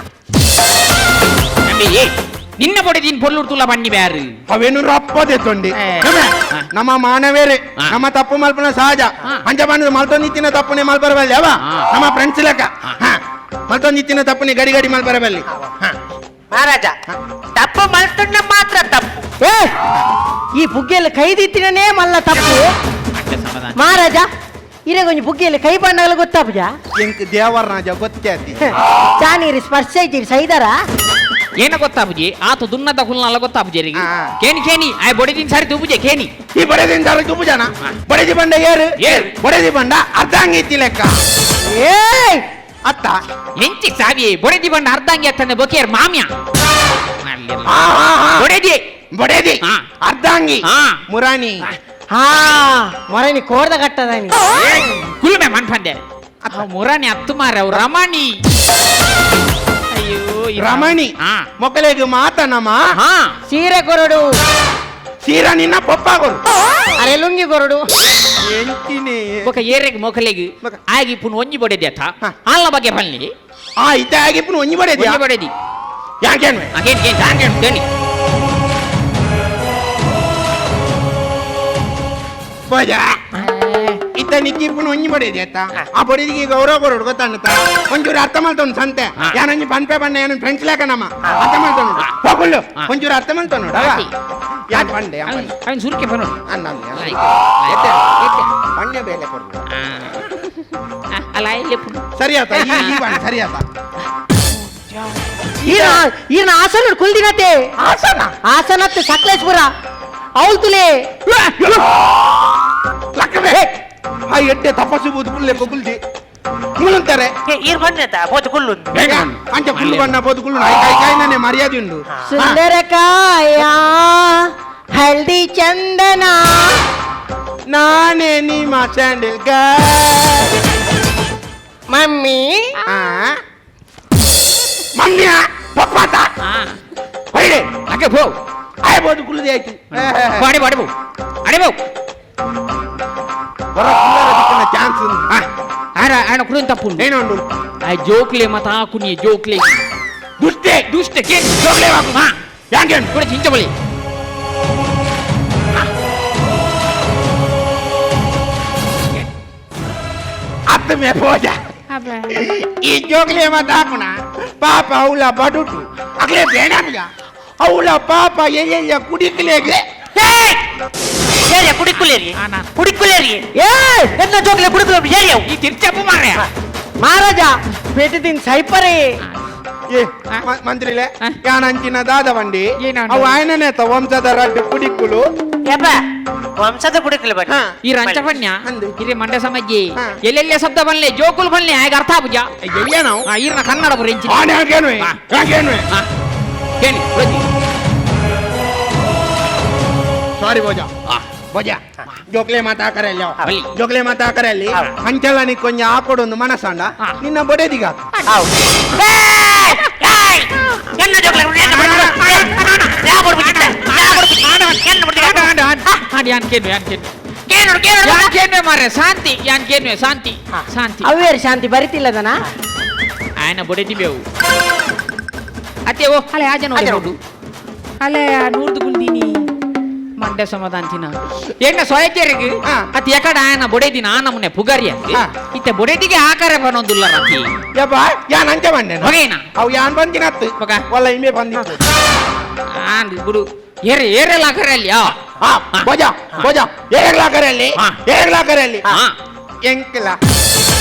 ನಿನ್ನ ಬೊಡೆದಿನ ಪೊರ್ಲುಡು ತುಲ ಬನ್ನಿ ಬ್ಯಾರು ಅವೇನು ರಪ್ಪದೆ ತೊಂಡಿ ನಮ್ಮ ಮಾನವೇರೆ ನಮ್ಮ ತಪ್ಪು ಮಲ್ಪನ ಸಹಜ ಅಂಚ ಬಂದ ಮಲ್ತೊಂದಿತ್ತಿನ ತಪ್ಪುನೆ ಮಲ್ಪರಬಲ್ಲಿ ಅವ ನಮ್ಮ ಫ್ರೆಂಡ್ಸ್ ಲೆಕ್ಕ ಮಲ್ತೊಂದಿತ್ತಿನ ತಪ್ಪುನೆ ಗಡಿ ಗಡಿ ಮಲ್ಪರಬಲ್ಲಿ ಮಹಾರಾಜ ತಪ್ಪು ಮಲ್ತೊಂಡ ಮಾತ್ರ ತಪ್ಪು ಏ ಈ ಬುಗ್ಗೆಯಲ್ಲಿ ಕೈದಿತ್ತಿನೇ ಮಲ್ಲ ತಪ್ಪು ಮಹಾರಾಜ ಇರೇ ಕೊಂಚ ಬುಗ್ಗೆಯಲ್ಲಿ ಕೈ ಬಣ್ಣಗಳು ಗೊತ್ತಾಪುಜ ಎಂಕ್ ದೇವರ ರಾಜ ಗೊತ್ತೇ ಚಾನೀರಿ ಸ್ಪರ್ಶ ಐತಿರಿ ಸೈದಾರ ಏನ ಗೊತ್ತಾಪುಜಿ ಆತ ದುನ್ನದ ಹುಲ್ನಲ್ಲ ಗೊತ್ತಾಪುಜಿ ಕೇನಿ ಕೇನಿ ಆಯ್ ಬೊಡೆದಿನ ಸಾರಿ ತೂಪುಜೆ ಕೇನಿ ಈ ಬೊಡೆದಿನ ಸಾರಿ ತೂಪುಜಾನ ಬೊಡೆದಿ ಬಂಡ ಏರು ಏರು ಬೊಡೆದಿ ಬಂಡ ಅರ್ಧಾಂಗಿ ಇತ್ತಿ ಲೆಕ್ಕ ಏಯ್ ಅತ್ತ ಎಂಚಿ ಸಾವಿ ಬೊಡೆದಿ ಬಂಡ ಅರ್ಧಾಂಗಿ ಅತ್ತಂದೆ ಬೊಕೆಯರ್ ಮಾಮ್ಯ ಬೊಡೆದಿ ಬೊಡೆದಿ ಅರ್ಧಾಂಗಿ ಮುರಾಣಿ ಹಾ ಮೊರಾಣಿ ಕೋರ್ದ ಕಟ್ಟದಾನಿ ಕುಲ್ಮೆ ಮನ್ಪಂದೆ ಮುರಾಣಿ ಅತ್ತು ಮಾರ ಅವು ರಮಣಿ ಅಯ್ಯೋ ರಮಣಿ ಮೊಕ್ಕಳಿಗೆ ಮಾತನಮ್ಮ ಸೀರೆ ಕೊರಡು ಸೀರಾ ನಿನ್ನ ಪಪ್ಪ ಕೊರು ಅರೆ ಲುಂಗಿ ಕೊರಡು ಎಂಚಿನಿ ಬೊಕ ಏರೆಗ್ ಮೊಕಲೆಗ್ ಆಗಿ ಪುನ್ ಒಂಜಿ ಬೊಡೆದಿ ಅತ್ತ ಆಲ್ನ ಬಗ್ಗೆ ಪನ್ಲಿ ಆ ಇತ್ತ ಆಗಿ ಪುನ್ ಒಂಜಿ ಬೊಡೆದಿ ಒಂಜಿ ಬೊಡೆದಿ ಯಾಕೇನ್ವೆ ಕೇನ್ ಕೇನ್ ಕೇನಿ ಪೋಜ ಇತ್ತ ನಿಕ್ಕಿ ಪುನ್ ಒಂಜಿ ಬೊಡೆದಿ ಅತ್ತ ಆ ಬೊಡೆದಿಗೆ ಗೌರವ ಕೊರಡು ಗೊತ್ತಾಣತ್ತ ಒಂಚೂರು ಅರ್ಥ ಮಲ್ತೊಂಡು ಸಂತೆ ಯಾನೊಂಜಿ ಪನ್ಪೆ ಬಣ್ಣ ಏನು ಫ್ರೆಂಡ್ಸ್ ಲೇಕನಮ್ಮ ಅರ್ಥ ಮಲ್ತೊಂಡು ಹೋಗುಲ್ಲು ಒಂಚೂರು ಅರ್ಥ ಮಲ್ತೊಂಡು ಯಾಕೆ ಪಂಡೆ ಅವನ್ ಸುರುಕೆ ಪನೋಡು ಅನ್ನ ಪಣ್ಯ ಬೇಲೆ ಕೊಡು ಅಲ್ಲ ಇಲ್ಲಿ ಸರಿ ಆತ ಈ ಬಣ್ಣ ಸರಿ ಆತ ಈರ್ನ ಆಸನ ಕುಲ್ದಿನತೆ ಆಸನ ಆಸನತ್ತು ಸಕಲೇಶ್ಪುರ ಅವಲ್ತುಲೆ ಲಕ್ಕಬೆ ಆ ಎಡ್ಡೆ ತಪಸ್ಸು ಬೂದು ಕುಲ್ಲೆ ಕುಲ್ದಿ ಮುಳುಂತಾರೆ ಈರ್ ಬಣ್ಣದ ಬೋದು ಕುಲ್ಲು ಅಂಚ ಕುಲ್ಲು ಬಣ್ಣ ಬೋದು ಕುಲ್ಲು I ಕೈ ಕೈ ನಾನೇ ಮರ್ಯಾದೆ ಉಂಡು ಸುಂದರ ಕಾಯ ಹಳದಿ ಚಂದನ ನಾನೇ ನಿಮ್ಮ ಸ್ಯಾಂಡಲ್ ಮಮ್ಮಿ ಮಮ್ಮಿಯ ಪಪ್ಪಾತ ಹೊಯ್ಡೆ ಅಕ್ಕೆ ಪೋ ಆಯ್ಬೋದು ಕುಲ್ಲದೆ ಆಯ್ತು ಬಾಡಿ ಬಾಡಿ ಬೋ ಅಡೆ ಬೋ ಬರೋ ಕುಲ್ಲರ ದಿಕ್ಕನ ಚಾನ್ಸ್ ಆರ ಆಣ ಕುಡಿನ ತಪ್ಪು ಏನೋ ಉಂಡು ಆ ಜೋಕ್ಲೆ ಮತ ಹಾಕುನಿ ಜೋಕ್ಲೆ ದುಷ್ಟೆ ದುಷ್ಟೆ ಕೇನ್ ಜೋಕ್ಲೆ ಹಾಕು ಹಾ ಯಾಂಗೆ ಕುಡಿ ಚಿಂಚಬಳಿ ಅತ್ತ ಮೇ ಪೋಜ ಈ ಜೋಕ್ಲೆ ಮತ ಹಾಕುನ ಪಾಪ ಅವಳ ಬಡುಟು ಅಗ್ಲೇ ಬೇಡ ಅವಳ ಪಾಪ ಎಲ್ಲೆಲ್ಲ ಕುಡಿಕಲೇಗೆ ಏರಿಯ ಕುಡಿಕುಲೇರಿ ಕುಡಿಕುಲೇರಿ ಏ ಎನ್ನ ಜೋಕ್ಲೆ ಕುಡಿಕುಲೇರಿ ಏರಿಯ ಈ ತಿರ್ಚಪ್ಪು ಮಾರ್ರೆ ಮಹಾರಾಜ ಪೆಟ್ಟದಿನ ಸೈಪರೇ ಏ ಮಂತ್ರಿಲೆ ಯಾನಂಚಿನ ದಾದ ಬಂಡಿ ಏನಂಡ? ಅವು ಆಯನನೇತ ವಂಶದ ರಡ್ಡು ಕುಡಿಕುಲು ಯಪ್ಪ ವಂಶದ ಕುಡಿಕುಲು ಬನ್ನಿ ಈ ರಂಚಪಣ್ಯ ಅಂದು. ಹಿರೇ ಮಂಡ್ಯ ಸಮಾಜಿ ಹಾ. ಎಲ್ಲೆಲ್ಲ ಶಬ್ದ ಬನ್ಲೆ ಜೋಕುಲು ಬನ್ಲೆ ಆಗ ಅರ್ಥ ಆಪುಜ ಎಲ್ಲಿಯ ನಾವು ಈರ್ನ ಕನ್ನಡ ಬರೆಂಚಿ ಆನೆ ಹಾಗೇನುವೆ ಹಾ. ಹಾಗೇನುವೆ ಕೇಳಿ ಪ್ರತಿ ಸಾರಿ ಬೋಜ ಬೋಜ ಜೋಕ್ಲೆ ಮಾತಾ ಕರೆಯಲ್ಲಿ ಬಲ್ಲಿ. ಜೋಕ್ಲೆ ಮಾತಾ ಕರೆಯಲ್ಲಿ ಅಂಚಲ ನೀ ಕೊಂಚ ಆಕೊಡೊಂದು ಮನಸಾಂಡ ನಿನ್ನ ಬೊಡೆದಿಗ ಎನ್ನ ಜೋಕ್ಲೆ ಯಾನ್ ಕೇನು ಯಾನ್ ಕೇನು ಯಾನ್ ಕೇನ್ವೆ ಮಾರ್ರೆ ಶಾಂತಿ ಯಾನ್ ಕೇನ್ವೆ ಶಾಂತಿ ಶಾಂತಿ ಅವ್ವೇರು ಶಾಂತಿ ಬರಿತಿಲ್ಲದನ ఆయన ಬೊಡೆದಿ ಬೇವು ಅತ್ತೆ ಓ ಅಲೆ ಆಜ ನೋಡಿ ನೋಡು ಅಲೆ ನೂರ್ದು ಗುಂದಿನಿ ಮಂಡ್ಯ ಸಮಾಧಾನ ಎಣ್ಣ ಸೊಯಚೇರಿಗೆ ಅತಿ ಎಕಡ ಆಯನ ಬೊಡೆದಿನ ಆ ನಮೂನೆ ಪುಗರಿ ಅಂತ ಇತ್ತೆ ಬೊಡೆದಿಗೆ ಆಕಾರ ಬನ್ನೊಂದುಲ್ಲ ರತಿ ಯಪ್ಪ ಯಾನ್ ಅಂಚೆ ಬಂಡೆ ಹೊಗೇನ ಅವು ಯಾನ್ ಬಂದಿನತ್ತು ಬೊಕ. ಒಲ್ಲ ಇಮೆ ಬಂದಿತ್ತು ಆನ್ ಗುಡು ಏರೆ ಏರೆಲ್ಲ ಆಕಾರ ಅಲ್ಲಿ ಹಾ ಬೋಜ ಬೋಜ ಏರ್ಲಾ ಕರೆಯಲ್ಲಿ ಹಾ. ಏರ್ಲಾ ಕರೆಯಲ್ಲಿ ಹಾ. ಎಂಕಲ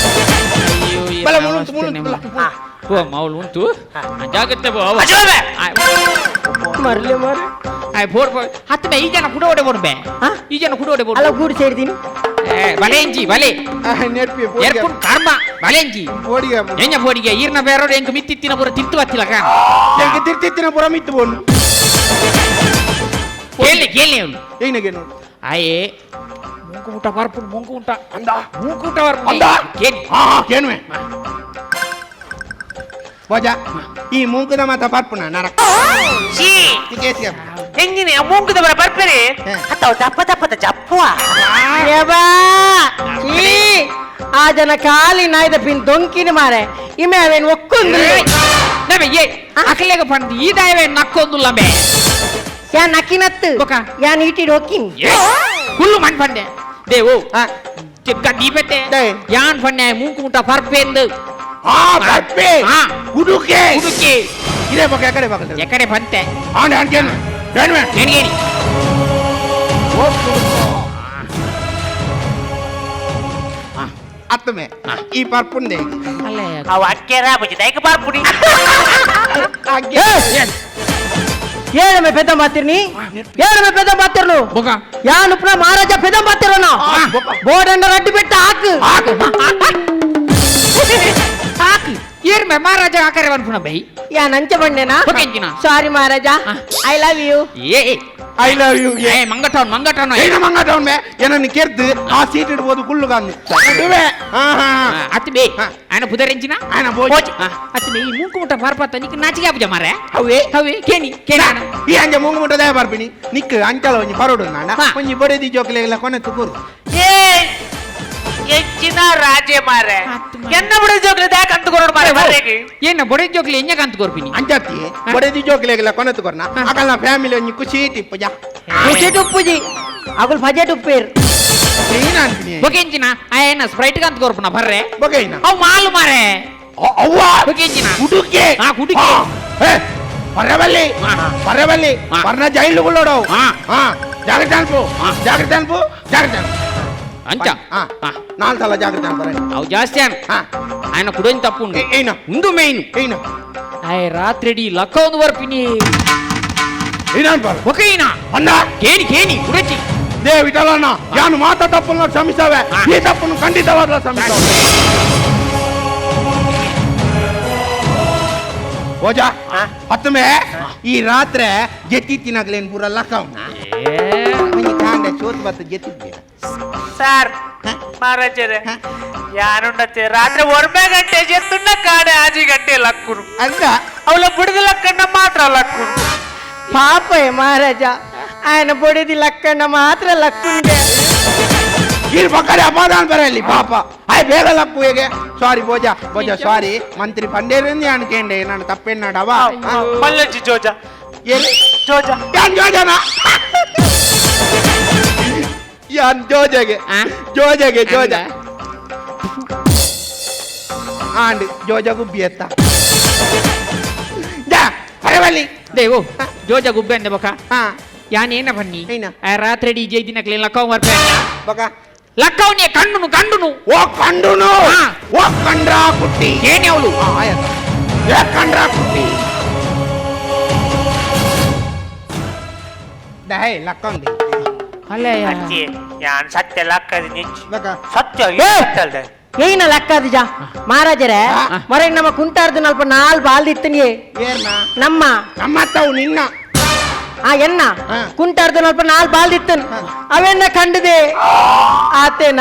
ಅಯ್ಯೋ ಏನ್ ಬಲ ಮುಳುಂತು, ಅವಸ್ಥೆ ಮುಳುಂತು, ನಿಮ್ಮ. ಬಲ. ಪೋ ಮೌಲ್ ಉಂಟು ಜಾಗ್ರತೆ ಪೋ ಅಜೋಬೆ. ಮರ್ಲೆ ಮರ್ಲೆ ಆಯ್ ಫೋರ್ ಫೋರ್ ಹತ್ತು ಬೇ ಈ ಜನ ಕುಡ ಓಡೆ ಬೋಡ್ಬೆ ಈ ಜನ ಕುಡ ಓಡೆ ಅಲ್ಲ ಬೋಡ್ ಗೂಡು ಸೇರ್ತೀನಿ ಏ ಬಲೇಂಜಿ ಬಲೆ ನೆರ್ಪಿ ಎರ್ಪುನ್ ಕರ್ಮ ಬಲೇಂಜಿ ಓಡಿಗೆ ಎಂಜ ಫೋಡಿಗೆ ಈರ್ನ ಬೇರೋಡು ಎಂಕ್ ಮಿತ್ತಿತ್ತಿನ ಪೂರ ತಿರ್ತು ಬತ್ತಿಲ್ಲ ಕಾಣ ಎಂಕ ತಿರ್ತಿತ್ತಿನ ಪುರ ಮಿತ್ತು ಬೋನು ಕೇಳಿ ಕೇಳಿ ಅವನು ಏನಿಗೆ ನೋಡು ಆಯೇ ಮೂಂಕು ಊಟ ಬರ್ಪುನ್ ಮೂಂಕು ಊಟ ಅಂದ ಮೂಂಕು ಊಟ ಬರ್ಪುನ್ ಅಂದ ಕೇಳಿ ಹಾ ಕೇನುವೆ ಬೋಜ ಈ ಮೂಂಕದ ಮಾತ ಪರ್ಪುನ ನರಕ ಶೀ ಎಂಜಿನ ಮೂಂಕುದ ಬರ ಬರ್ಪೇರಿ ಅತ್ತವ ದಪ್ಪ ದಪ್ಪದ ಜಪ್ಪುವ ಯಬ್ಬಾ ಈ ಆ ಜನ ಖಾಲಿ ನಾಯ್ದ ಪಿನ್ ದೊಂಕಿನ ಮಾರೆ ಇಮೆ ಅವೇನ್ ಒಕ್ಕೊಂದು ನಮೆ ಏ ಅಕಲೆಗ ಪಂದು ಈ ದಾಯವೇ ನಕ್ಕೊಂದುಲ್ಲ ಬೇ ಯಾ ನಕ್ಕಿನತ್ತು ಬೊಕ. ಯಾನ್ ಈಟಿಡ್ ಒಕ್ಕಿನ್ ಏ ಕುಲ್ಲು ಮಣ್ ಪಂಡೆ ದೇವೋ ಚಿಕ್ಕ ದೀಪತೆ ಯಾನ್ ಪಂಡೆ ಮೂಂಕು ಊಟ ಪರ್ಪೇಂದು ಹಾ ಪರ್ಪೆ ಹಾ. ಕುಡುಕೆ ಕುಡುಕೆ ಇದೇ ಬೊಕ ಎಕಡೆ ಬೊಕ ಎಕಡೆ ಪಂತೆ ಆಂಡೆ ಆಂಡೆ ಕೇನುವೆ ಕೇನುವೆ ಏನಿಗೇನಿ ಅತ್ತಮೆ ಈ ಪರ್ಪುಂದೆ ಅಲ್ಲೇ ಅವ ಅಕ್ಕೆರ ಬುಜಿ ದೈಕ ಬರ್ಪುಡಿ ಏಳಮೆ ಪೆದ್ದ ಮಾತಿರ್ನಿ ಏಳಮೆ ಪೆದ್ದ ಮಾತಿರ್ನು ಬೊಕ ಯಾನ್ ಉಪ್ನ ಮಹಾರಾಜ ಪೆದ್ದ ಮಾತಿರೋನ ಬೋರ್ಡನ್ನ ರಡ್ಡು ಬೆಟ್ಟ ಹಾಕು ಹಾಕು ಏರ್ಮೆ ಮಹಾರಾಜ ಆಕಾರ ಅನ್ಪುಣ ಬೈ ಯಾನ್ ಅಂಚೆ ಬಂಡೆನಾ ಓಕೆಂಜಿನ. Sorry Maharaja I love you ಏ I love you ಏ ಮಂಗಟೌನ್ ಮಂಗಟೌನ್ ಏನ ಮಂಗಟೌನ್ ಬೇ ಏನನ್ನು ಕೆರ್ದು ಆ ಸೀಟ್ ಇಡ್ಬೋದು ಕುಳ್ಳು ಕಾಂದು ನಡುವೆ ಹಾ ಹಾ ಅತ್ ಬೇ ಆಯನ ಪುದರೆಂಚಿನ ಆಯನ ಭೋಜ. ಅತ್ ಬೇ ಈ ಮೂಂಕು ಮುಟ್ಟ ಪಾರ್ಪತ್ತ ನಿಕ್ ನಾಚಿಕೆ ಆಪುಜ ಮಾರೆ ಅವೇ ಅವೇ ಕೇನಿ ಕೇನಿ ಆನ. ಈ ಅಂಜ ಮೂಂಗು ಮುಟ್ಟ ದಯ ಬರ್ಪಿನಿ ನಿಕ್ ಅಂಚಲ ಒಂಜಿ ಪರೋಡು ನಾಡ ಹಾ. ಒಂಜಿ ಬೊಡೆದಿ ಜೋಕ್ಲೆಗೆಲ್ಲ ಕೊನೆ ತುಕೂರು ಏ ಎಂಚಿನ ರಾಜೆ ಮಾರೆ ಎನ್ನ ಬಿಡ ಜೋಕ್ಲೆ ದಾಕ ಅಂತ ಕೊರೋಡು ಮಾರೆ ಮಾರೆಗೆ ಏನ ಬೊಡೆ ಜೋಕ್ಲೆ ಎಂಜ ಕಾಂತ ಕೊರ್ಪಿನಿ ಅಂಚತ್ತಿ ಬೊಡೆದಿ ಜೋಕ್ಲೆಗೆಲ್ಲ ಕೊನೆ ತುಕೊರ್ನ ಅಕಲ್ನ ಫ್ಯಾಮಿಲಿ ಒಂಜಿ ಖುಷಿ ತಿಪ್ಪಜ ಖುಷಿ ಟುಪ್ಪುಜಿ ಅಗುಲ್ ಫಜೆ ಟುಪ್ಪೇರ್ ಏನ ಅನ್ಪಿನಿ ಬೊಕೆಂಚಿನ ಆಯನ ಸ್ಪ್ರೈಟ್ ಕಾಂತ ಕೊರ್ಪುನ ಬರ್ರೆ ಬೊಕೈನ ಅವ್ ಮಾಲು ಮಾರೆ ಅವ್ವ ಬೊಕೆಂಚಿನ ಕುಡುಕೆ ಹಾ, ಕುಡುಕೆ. ಏ ಪರವಲ್ಲಿ ಪರವಲ್ಲಿ ಹಾ. ಪರ್ನ ಜೈಲುಗಳೋಡವು ಹಾ. ಹಾ ಜಾಗ್ರತೆ ಅನ್ಪು ಜಾಗ್ರತೆ ಅನ್ಪು ಜಾಗ್ರತೆ ಅನ್ಪು ಅಂಚ ಹಾ ನಾಲ್ ಸಲ ಜಾಗ್ರತೆ ಅನ್ಪರೆ ಅವು ಜಾಸ್ತಿ ಆನ್ ಹಾ ఆయన ಕುಡೋನ್ ತಪ್ಪು ಉಂಡು ಏನ ಉಂದು ಮೇಯ್ನು ಏನ ಆಯ್ ರಾತ್ರಿ ಲಕ್ಕ ಒಂದು ಬರ್ಪಿನಿ ಏನ ಅನ್ಪಾರ ಒಕೈನಾ ಅಣ್ಣ ಕೇನಿ ಕೇನಿ ಉಡಚಿ they ವಿಠಲಣ್ಣ ಯಾನು ಮಾತ ತಪ್ಪನ್ನು ಕ್ಷಮಿಸವೆ ಈ ತಪ್ಪನ್ನು ಖಂಡಿತವಾಗ್ಲೂ ಕ್ಷಮಿಸವೆ ಓಜಾ ಅತ್ತಮೆ ಈ ರಾತ್ರಿ ಜೆತ್ತಿ ತಿನ್ನಗ್ಲೇನ್ ಪೂರ ಲಕ್ಕವ್ನ ಕಾಂಡೆ ಚೋತ್ ಬತ್ತ ಜೆತ್ತಿದ್ದೆ ಸರ್ ಮಹಾರಾಜರೇ ಯಾನುಂಡತ್ತೆ ರಾತ್ರಿ ಒರ್ಮೆ ಗಂಟೆ ಜೆತ್ತುಂಡ ಕಾಡೆ ಆಜಿ ಗಂಟೆ ಲಕ್ಕುನು ಅಲ್ಲ ಅವಳ ಬುಡದ ಲಕ್ಕಣ್ಣ ಮಾತ್ರ ಲಕ್ಕುನು ಪಾಪ ಮಹಾರಾಜ ఆయన ಬೊಡೆದಿ ಲಕ್ಕಣ್ಣ ಮಾತ್ರ ಲಕ್ಕುಂಡೆ ಈ ಪಕ್ಕಡೆ ಅಪಾದಾನ ಬರಲಿ ಪಾಪ ಆಯ್ ಬೇಗ ಲಕ್ಕು ಹೇಗೆ ಸಾರಿ ಬೋಜ ಬೋಜ ಸಾರಿ ಮಂತ್ರಿ ಪಂಡೇರಿಂದ ಅನ್ಕೇಂಡೆ ನಾನು ತಪ್ಪೇನಾಡವ ಮಲ್ಲಜ್ಜಿ ಜೋಜ ಎಲ್ಲಿ ಜೋಜ ಯಾನ್ ಜೋಜನ ಯಾನ್ ಜೋಜಗೆ ಜೋಜಗೆ ಜೋಜ ಆಂಡ್ ಜೋಜ ಗುಬ್ಬಿ ಎತ್ತ ಜಾ ಪರವಲ್ಲಿ ದೇವು ಜೋಜ ಗುಬ್ಬೆ ಅಂದೆ ಬಕ ಹಾ ಯಾನ್ ಏನ ಬನ್ನಿ ಏನ? ರಾತ್ರಿ ಡಿ ಜೆ ದಿನಕ್ಲೆ ಲಕ್ಕವ್ ಬರ್ಪೆ ಬಕ ಲಕ್ಕವ್ನೇ ಕಣ್ಣುನು ಕಂಡುನು ಓ ಕಂಡುನು ಹಾ. ಓ ಕಂಡ್ರಾ ಕುಟ್ಟಿ ಏನೇ ಅವಳು ಆಯತ ಏ ಕಂಡ್ರಾ ಕುಟ್ಟಿ ದಹೆ ಲಕ್ಕಂದಿ ಅಜ್ಜಿ ಯಾನ್ ಸತ್ಯ ಲಕ್ಕದ ನಿಚ್ಚಿ ಬಕ ಸತ್ಯ ಸತ್ಯ ಅಲ್ದೆ ಏನ ಲಕ್ಕಾದಿಜ ಮಹಾರಾಜರೇ ಮೊರೆ ನಮ್ಮ ಕುಂಟಾರ್ದು ನಲ್ಪ ನಾಲ್ ಬಾಲ್ದಿತ್ತನಿ ಏರ್ನ ನಮ್ಮ ನಮ್ಮತ್ತವು ನಿನ್ನ ಆ ಎನ್ನ ಹಾ. ಕುಂಟಾರ್ದು ನಲ್ಪ ನಾಲ್ ಬಾಲ್ದಿತ್ತನ್ ಅವೆನ್ನ ಕಂಡದೆ ಆತೇನ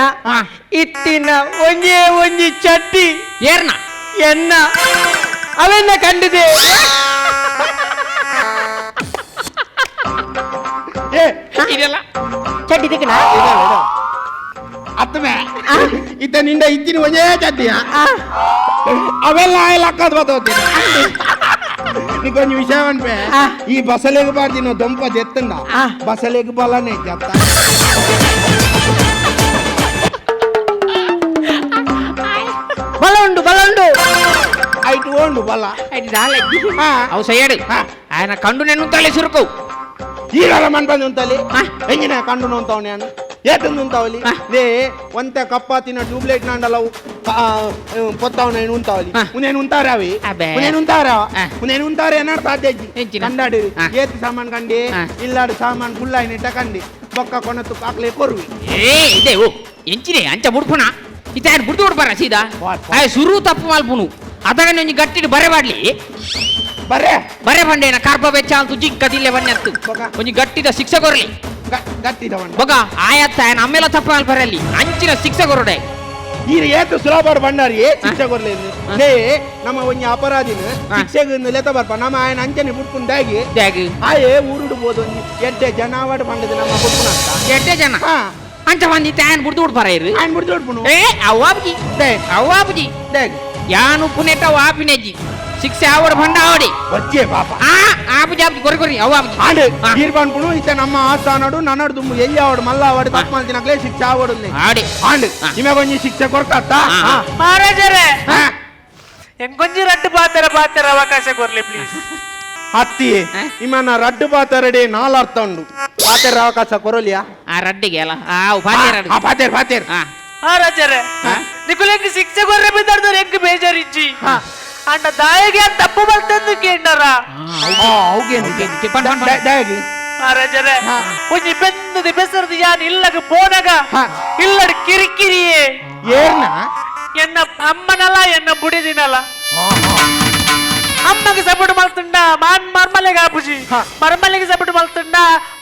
ಇತ್ತಿನ ಒಂಜೇ ಒಂಜಿ ಚಟ್ಟಿ ಏರ್ನ ಎನ್ನ ಅವೆನ್ನ ಕಂಡದೆ ಏ ಇದೆಲ್ಲ ಚಡ್ಡಿ ದಿಕ್ಕನ ಅತ್ತಮೆ ಇತ್ತ ನಿಂದ ಇತ್ತಿನ ಒಂದೇ ಚಡ್ಡಿಯ ಅವೆಲ್ಲ ಲಕ್ಕದ ಬತ್ತೋತೀನಿ నీకొంచెం విషయం అనిపే ఈ బసలేగు బార్ది నువ్వు దొంప చెత్తుందా బసలేగు బలనే చెత్త ಬಲ ಉಂಡು ಬಲ ಉಂಡು ಐಟು ಓಂಡು ಬಲ ಅವು ಸಯ್ಯಾಡು ఆయన కండు నేను తల్లి సురుకు ಈ ಮನ್ ಬಂದು ఉంತಾಲಿ ಹೆಂಗಿನ ಕಂಡು ನೋಂತಾವ್ ನಾನು ಏತಂದು ఉంತಾವಲಿ ಲೇ ಒಂತ ಕಪ್ಪಾತಿನ ಟ್ಯೂಬ್ಲೈಟ್ ನಾಂಡಲವು పొత్తావు నేను ఉంటావాలి నేను ఉంటారా అవి నేను ఉంటారా నేను ఉంటారా అన్నాడు సాధ్యజీ కండాడు ఏతి సామాన్ కండి ఇల్లాడు సామాన్ ఫుల్ అయినట్ట కండి బొక్క కొనత్తు కాకలే కొరువి ఏ ఇదే ఓ ఎంచినే అంచ బుಡ್ಪುನ ಇತ್ತ ఆయన ಬುಡ್ದು ಬಿಡ್ಬಾರ ಸೀದಾ ಆಯ್ ಸುರು ತಪ್ಪು ಮಲ್ಪುನು ಅದಾಗ ಒಂಜಿ ಗಟ್ಟಿಡ್ ಬರೆ ಬಾಡ್ಲಿ ಬರೆ ಬರೆ ಬಂಡೇನ ಕಾರ್ಪ ಬೆಚ್ಚ ಅಂತ ಜಿಕ್ಕ ದಿಲ್ಲೆ ಬಣ್ಣತ್ತು ಒಂಜಿ ಗಟ್ಟಿದ ಶಿಕ್ಷೆ ಕೊರಲಿ ಗಟ್ಟಿದ ಬೊಗ ಆಯತ್ತ ఆయన ಅಮ್ಮೆಲ ತಪ್ಪು ಮಲ್ಪರಲ್ಲಿ ಅಂಚಿನ ಶಿಕ್ಷೆ ಕೊರಡೆ ಈ ಏತು ಸುಲಭ ಬಂಡಾರಿ ಏ ಶಿಕ್ಷೆ ಕೊರ್లేదు ಲೇ ನಮ್ಮ ಒಂಜಿ ಅಪರಾಧಿನ ಶಿಕ್ಷೆಗೆ ಲೆತ್ತ ಬರ್ಪ ನಮ್ಮ ఆయన ಅಂಚನೆ ಬುಡ್ಪುಂದಾಗಿ ಆಯೇ ಊರುಡು ಬೋದು ಒಂಜಿ ಎಡ್ಡೆ ಜನಾವಡ್ ಬಂಡದ ನಮ್ಮ ಬುಡ್ಪುನ ಎಡ್ಡೆ ಜನ ಅಂಚ ಬಂದಿತ್ತೆ ఆయన ಬುಡ್ದು ಬಿಡ್ಪಾರ ಇರು ఆయన ಬುಡ್ದು ಬಿಡ್ಪುನು ಏ ಅವ್ವಾಬುಜಿ ಅವ್ವಾಬುಜಿ ಯಾನು ಪುನೆಟ ವಾಪಿನೆಜ್ಜಿ ಶಿಕ್ಷೆ ಆವಡ್ ಬಂಡ ಆವಡಿ వచ్చే ಪಾಪ ಆ ಆಬುಜಿ ಆಬುಜಿ ಕೊರಿ ಕೊರಿ ಅವ್ವಾಬುಜಿ ಆಂಡ್ తీర్పనుకును ఇత ನಮ್ಮ ಆಸ್ಥಾನಡು ನನ್ನಡು ದುమ్ము ಎಲ್ಲಿ ಆವಡು ಮಲ್ಲ ಆವಡು ತಪ್ಪು ಮಲ್ತಿನಕ್ಲೆ ಶಿಕ್ಷೆ ಆವಡು ಆಡಿ ಆಂಡ್ ಇಮೆ ಕೊಂಜಿ ಶಿಕ್ಷೆ ಕೊರ್ಕತ್ತ ಮಹಾರಾಜರೇ ಎಂಕೊಂಜಿ ರಡ್ಡು ಪಾತ್ರ ಪಾತ್ರ ಅವಕಾಶ ಕೊರ್ಲಿ ಪ್ಲೀಸ್ ಅತ್ತಿ ಇಮನ ರಡ್ಡು ಪಾತರಡೆ ನಾಲ್ ಅರ್ಥ ಉಂಡು ಪಾತೆರ ಅವಕಾಶ ಕೊರಲಿಯಾ ಆ ರಡ್ಡಿಗೆ ಅಲ್ಲ ಆ ಪಾತೇರ ಆ ಪಾತೇರ್ ಪಾತೇರ್ ಮಹಾರಾಜರೇ ನಿಕುಲೆಂಗ್ ಶಿಕ್ಷೆ ಕೊರ್ರೆ ಬಿದ್ದಾರ್ದವ್ರು ಎಂಕ್ ಬೇಜಾರಿಜ್ಜಿ ಅಂಡ ದಾಯಿಗೆ ಅಂತ ತಪ್ಪು ಬರ್ತಂದು ಕೇಂಡರ ಮಹಾರಾಜರೇ ಒಂಜಿ ಬೆಂದದ ಬೆಸರದು ಯಾನ್ ಇಲ್ಲಗ ಪೋನಗ ಇಲ್ಲಡ್ ಕಿರಿಕಿರಿಯೇ ಏರ್ನ ಎನ್ನ ಅಮ್ಮನಲ್ಲ ಎನ್ನ ಬುಡಿದಿನಲ್ಲ ಅಮ್ಮಗೆ ಸಪೋರ್ಟ್ ಮಲ್ತುಂಡ ಮಾನ್ ಮರ್ಮಲೆಗೆ ಆಪುಜಿ ಮರ್ಮಲೆಗೆ ಸಪೋರ್ಟ್ ಮಲ್ತುಂಡ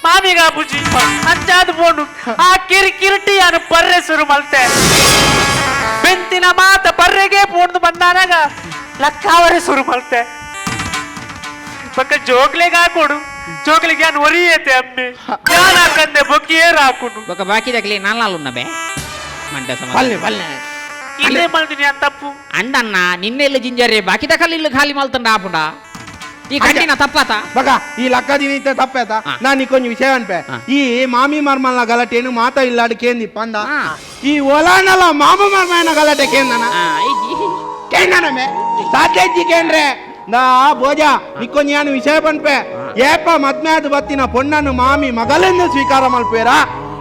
ಮಾಮಿಗೆ ಆಪುಜಿ ಅಂಚಾದ ಪೋನು ಆ ಕಿರಿಕಿರಿಟಿ ಯಾನು ಪರ್ರೆ ಶುರು ಮಲ್ತೆ ಬೆಂತಿನ ಮಾತ ಪರ್ರೆಗೆ ಪೋಣದು ಬಂದಾನಾಗ ಲಕ್ಕಾವರೆ ಶುರು ಮಲ್ತೆ ಪಕ್ಕ ಜೋಗ್ಲೆಗೆ ಹಾಕೊಡು ಜೋಗ್ಲಿಗೆ ಯಾನು ಒರಿಯತೆ ಅಮ್ಮೆ ಯಾನ್ ಹಾಕಂದೆ ಬೊಕ್ಕಿಯೇರ್ ಹಾಕುಡು ఒక బాకీ దగ్గర నాలుగు ఉన్నబే ಮಂಡ ಸಮ ಬಲ್ಲೆ ಬಲ್ಲೆ ಇಲ್ಲೇ ಮಲ್ದಿನಿ ಅಂತ ತಪ್ಪು ಅಂಡನ್ನ ನಿನ್ನೆಲ್ಲ ಜಿಂಜರೆ ಬಾಕಿ ದಕಲ್ ಇಲ್ಲು ಖಾಲಿ ಮಲ್ತಂಡ ಆಪುಂಡ ಈ ಕಂಡಿನ ತಪ್ಪಾತ ಬಗ ಈ ಲಕ್ಕ ದಿನ ತಪ್ಪಾತ ನಾನು కొంచెం ವಿಷಯ ಅನ್ಪೆ ಈ ಮಾಮಿ ಮರ್ಮಲ್ನ ಗಲಾಟೆನು ಮಾತ ಇಲ್ಲಾಡು ಕೇಂದಿ ಪಂದ ಈ ಒಲಾನಲ ಮಾಮ ಮರ್ಮನ ಗಲಾಟೆ ಕೇಂದನ ಕೇಂದನ ಮೇ ಸಾಧ್ಯಜ್ಜಿ ಕೇಂದ್ರೆ ನಾ ಭೋಜ ನಿಕ್ಕೊಂಜಿ ಯಾನು ವಿಷಯ ಪನ್ಪೆ ಏಪ ಮದ್ಮ್ಯಾದ ಬತ್ತಿನ ಪೊಣ್ಣನು ಮಾಮಿ ಮಗಲೆಂದು ಸ್ವೀಕಾರ ಮಲ್ಪೇರಾ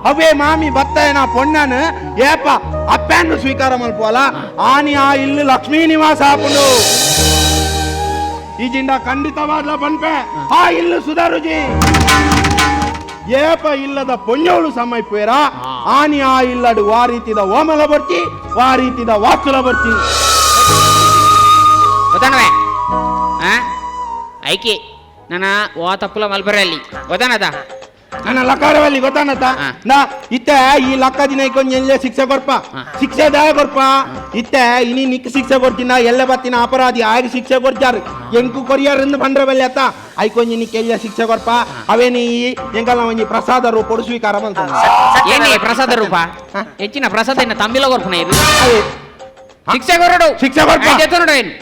ಅವೇ ಮಾಮಿ ಬತ್ತಯನ ಪೊಣ್ಣನು ಏಪ ಅಪ್ಪನ್ನು ಸ್ವೀಕಾರ ಮಲ್ಪೋಲ ಆನಿ ಆ ಇಲ್ಲು ಲಕ್ಷ್ಮೀ ನಿವಾಸ ಆಪುಂಡು ಈ ಜಿಂಡ ಖಂಡಿತವಾದ್ಲ ಪನ್ಪೆ ಆ ಇಲ್ಲು ಸುಧಾರುಜಿ ಏಪ ಇಲ್ಲದ ಪೊಣ್ಣೋಳು ಸಮೈಪೇರ ಆನಿ ಆ ಇಲ್ಲಡು ವಾ ರೀತಿದ ಓಮಲ ಬರ್ತಿ ವಾ ರೀತಿದ ವಾಸ್ತುಲ ಬರ್ತಿ ಗೊತ್ತಾನವೇ ಆ ಐಕಿ ನನ್ನ ವಾ ತಪ್ಪುಲ ಮಲ್ಪರಲ್ಲಿ ಗೊತ್ತಾನದ ನನ್ನ ಲಕ್ಕಾರವಲ್ಲಿ ಗೊತ್ತಾನತ್ತ ನಾ ಇತ್ತೆ ಈ ಲಕ್ಕ ದಿನ ಇಕ್ಕೊಂಜಿ ಎಲ್ಲೆ ಶಿಕ್ಷೆ ಕೊರ್ಪ, ಶಿಕ್ಷೆ ದಾಯ ಕೊರ್ಪ. ಇತ್ತೆ ಇನಿ ನಿಕ್ ಶಿಕ್ಷೆ ಕೊಡ್ತೀನ, ಎಲ್ಲ ಬತ್ತಿನ ಅಪರಾಧಿ ಆಗಿ ಶಿಕ್ಷೆ ಕೊಡ್ಚಾರು, ಎಂಕು ಕೊರಿಯಾರ್ ಎಂದು ಬಂದ್ರೆ ಬಲ್ಲಿ ಅತ್ತ ಐಕೊಂಜಿ ನಿಕ್ ಎಲ್ಲ ಶಿಕ್ಷೆ ಕೊರ್ಪ. ಅವೇನಿ ಎಂಕಲ್ಲ ಒಂಜಿ ಪ್ರಸಾದ ರೂಪಡು ಸ್ವೀಕಾರ ಮಲ್ತ. ಏನೇ ಪ್ರಸಾದ ರೂಪ? ಹೆಚ್ಚಿನ ಪ್ರಸಾದ ಏನ ತಂಬಿಲ ಕೊರ್ಪುನ ಇದು? ಶಿಕ್ಷೆ ಕೊರಡು, ಶಿಕ್ಷೆ ಕೊರ್ಪ.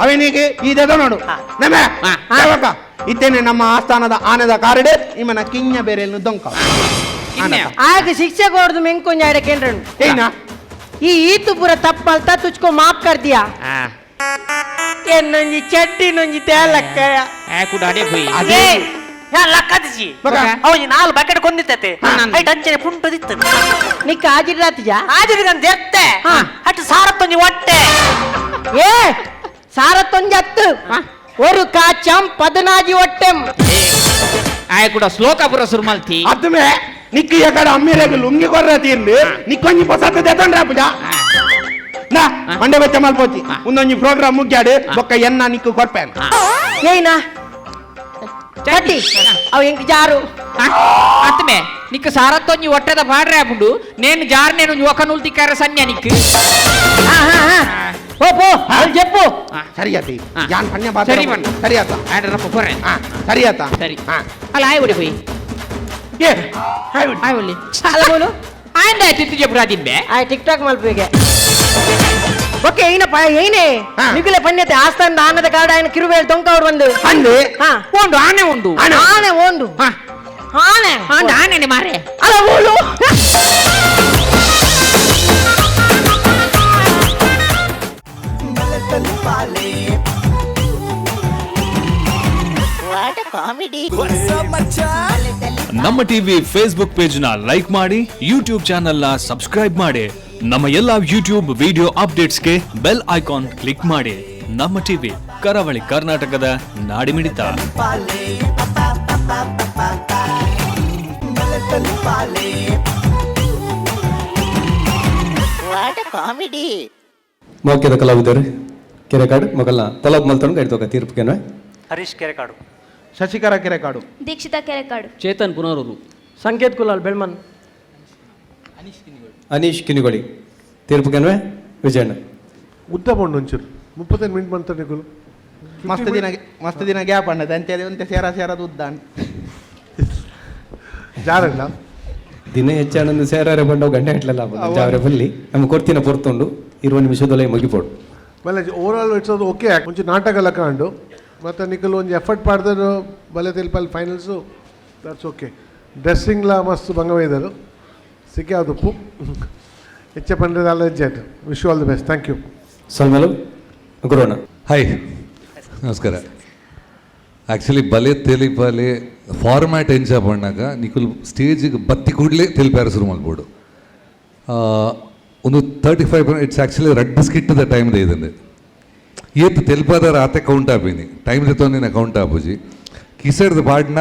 ಅವೇನಿಗೆ ಈ ನೋಡು ನಮ್ಮೆ ಇತ್ತೇನೆ ನಮ್ಮ ಆಸ್ಥಾನದ ಆನೆದ ಕಾರಡೆ ಇಮ್ಮನ ಕಿಂಜ ಬೇರೆ ದೊಂಕ ಆಗ ಶಿಕ್ಷೆ ಕೊಡ್ದು ಮೆಂಕೊಂಜ ಕೇಂದ್ರ ಈ ಈತು ಪೂರ ತಪ್ಪಲ್ತ ತುಚ್ಕೊ ಮಾಫ್ ಕರ್ ದಿಯಾ. ಎನ್ನೊಂಜಿ ಚಡ್ಡಿನೊಂಜಿ ತೇಲಕ್ಕ ಲಕ್ಕದಿಜಿ ಅವನಿ ನಾಲ್ ಬಕೆಟ್ ಕೊಂದಿತ್ತತೆ ಐಟ್ ಅಂಚನೆ ಪುಂಟದಿತ್ತು. ನಿಕ್ಕ ಆಜಿಡ್ರಾತಿಜ ಆಜಿಡ್ಗನ್ ದೆರ್ತೆ ಅಟ್ ಸಾರತ್ತೊಂಜಿ ಒಟ್ಟೆ. ಏ ಸಾರತ್ತೊಂಜಿ ಹತ್ತು ஒரு ಕಾಚಂ ಪದನಾಜಿ ಒಟ್ಟೆಂ. ಆಯ ಕೂಡ ಶ್ಲೋಕ ಪುರ ಸುರುಮಲ್ತಿ ಅತ್ತಮೆ ನಿಕ್ಕ ಎಕಡ ಅಮ್ಮಿರೆಗ್ ಲುಂಗಿ ಕೊರ್ರ ತೀರ್ಂಡು ನಿಕ್ಕೊಂಜಿ ಪೊಸತ್ತ ದೆತೊಂಡ್ರ ಪುಜ ನಾ ಮಂಡೆ ಬೆಚ್ಚ ಮಲ್ಪೋಚಿ ಒಂದೊಂಜಿ ಪ್ರೋಗ್ರಾಮ್ ಮುಗ್ಯಾಡು ಬೊಕ್ಕ ಎನ್ನ ನಿಕ್ಕು ಕೊರ್ಪೇನ್. ಏಯ್ನಾ ಚಟ್ಟಿ ಅವು ಎಂಕ್ ಜಾರು ಅತ್ತಮೆ ನಿಕ್ಕ ಸಾರತ್ತೊಂಜಿ ಒಟ್ಟೆದ ಪಾಡ್ರೆ ಆಪುಂಡು ನೇನು ಜಾರ್ ನೇನು ಒಕ ನೂಲ್ ತಿಕ್ಕಾರ ಸನ್ಯ ನಿಕ್ಕು. పో పో చెప్పు. ಸರಿಯಾತಿ ಯಾನ್ ಪಣ್ಯ ಬಾತ ಸರಿ ಬಣ್ಣ ಸರಿಯಾತ ಆಡ್ರಪ್ಪ ಪೊರೆ. ಸರಿಯಾತ ಸರಿ ಅಲ್ಲ ಆಯ್ ಒಡಿ ಹೋಯಿ ಏ ಆಯ್ ಒಲ್ಲಿ ಅಲ್ಲ ಬೋಲು ಆಯ್ದ ತಿತ್ತು చెప్పు ರಾದಿಂಬೆ ಆಯ್ ಟಿಕ್ ಟಾಕ್ ಮಲ್ಪುಗೆ. ಓಕೆ ಏನ ಏನೇ ನಿಗುಲೆ ಪಣ್ಯತೆ ಆಸ್ಥಾನದ ಆನದ ಕಾಡ ఆయన ಕಿರುಬೇಲ್ ದೊಂಕ ಅವ್ರು ಬಂದು ಅಂದೆ ಉಂಡು ಆನೆ ಉಂಡು ಆನೆ ಉಂಡು ಆನೆ ಆಂಡ ಆನೆನೆ ಮಾರೆ ಅಲ್ಲ ಬೋಲು. ನಮ್ಮ ಟಿವಿ ಫೇಸ್ಬುಕ್ ಪೇಜ್ ನ ಲೈಕ್ ಮಾಡಿ, ಯೂಟ್ಯೂಬ್ ಚಾನೆಲ್ ನ ಸಬ್ಸ್ಕ್ರೈಬ್ ಮಾಡಿ, ನಮ್ಮ ಎಲ್ಲಾ ಯೂಟ್ಯೂಬ್ ವಿಡಿಯೋ ಅಪ್ಡೇಟ್ಸ್ಗೆ ಬೆಲ್ ಐಕಾನ್ ಕ್ಲಿಕ್ ಮಾಡಿ. ನಮ್ಮ ಟಿವಿ ಕರಾವಳಿ ಕರ್ನಾಟಕದ ನಾಡಿಮಿಡಿತ. ಮೌಕ್ಯದ ಕಲಾವಿದರು ಕೆರೆಕಾಡು ಮೊಗಲ್ನ ತಲೋಪ್ ಮಲ್ತೊಂಡು ಗೈಡ್ತೋಕ ತೀರ್ಪುಕೇನ. ಹರೀಶ್ ಕೆರೆಕಾಡು, ಶಶಿಕರ ಕೆರೆಕಾಡು, ದೀಕ್ಷಿತಾ ಕೆರೆಕಾಡು, ಚೇತನ್ ಪುನರೂರು, ಸಂಕೇತ್ ಕುಲಾಲ್ ಬೆಳ್ಮನ್, ಅನೀಶ್ ಕಿನಿಗೊಳಿ. ತೀರ್ಪುಕೇನ್ವೆ ವಿಜಯಣ್ಣ. ಉದ್ದ ಬೋಂಡು ಒಂಚೂರು 35 ಮಿನಿಟ್ ಮಂತ ನಿಕುಲು. ಮಸ್ತ್ ದಿನ ಮಸ್ತ್ ದಿನ ಗ್ಯಾಪ್ ಅಣ್ಣದ ಅಂತೆ ಅಂತೆ ಸೇರ ಸೇರದ ಉದ್ದ ಜಾರಣ್ಣ ದಿನ ಹೆಚ್ಚಾನಂದು ಸೇರಾರೆ ಬಂಡವು ಗಂಟೆ ಗಟ್ಟಲೆಲ್ಲ ಜಾವರೆ ಬಲ್ಲಿ ನಮ್ಮ ಕೊಡ್ತಿನ ಪೊರ್ತುಂಡು 20 ನಿಮಿಷದೊಳಗೆ ಮುಗಿಪೋಡು. ಬಲೆ ಓವರ್ ಆಲ್ it's ಅದು ಓಕೆ. ಒಂಚೂರು ನಾಟಕ ಲಕ್ಕಂಡು ಮತ್ತು ನಿಕಲ್ ಒಂಜಿ ಎಫರ್ಟ್ ಪಾಡ್ದರು ಬಲೆ ತೆಲ್ಪಲ್ಲಿ ಫೈನಲ್ಸು that's okay. ಡ್ರೆಸ್ಸಿಂಗ್ಲ ಮಸ್ತ್ ಬಂಗವೈದರು ಸಿಕ್ಕಿ ಉಪ್ಪು ಹೆಚ್ಚ ಪಂಡ್ರೆ ಅಲ್ಲ ಹೆಜ್ಜೆ. Wish you all the best. Thank you. ಸಲ್ಮಲು ಗುರುವಣ್ಣ. ಹಾಯ್ ನಮಸ್ಕಾರ. ಆ್ಯಕ್ಚುಲಿ ಬಲೆ ತೆಲಿಪಾಲೆ ಫಾರ್ಮ್ಯಾಟ್ ಎಂಚ ಪಣ್ಣಾಗ ನಿಕುಲ್ ಸ್ಟೇಜಿಗೆ ಬತ್ತಿ ಕೂಡಲೇ ತೆಲಿಪಾರ ಶುರು ಮಲ್ಬೋದು. ಒಂದು 35 it's actually red ಸ್ಕಿಟ್ಟದ ಟೈಮ್ ಇದೆ. ಏತ್ ತೆಲ್ಪಾದಾರ ಆತೆ ಕೌಂಟ್ ಆಪಿನಿ ಟೈಮ್ ದೆತ್ತೊಂದಿನ ಕೌಂಟ್ ಆಪುಜಿ. ಕಿಸರ್ದ ಪಾಡ್ನ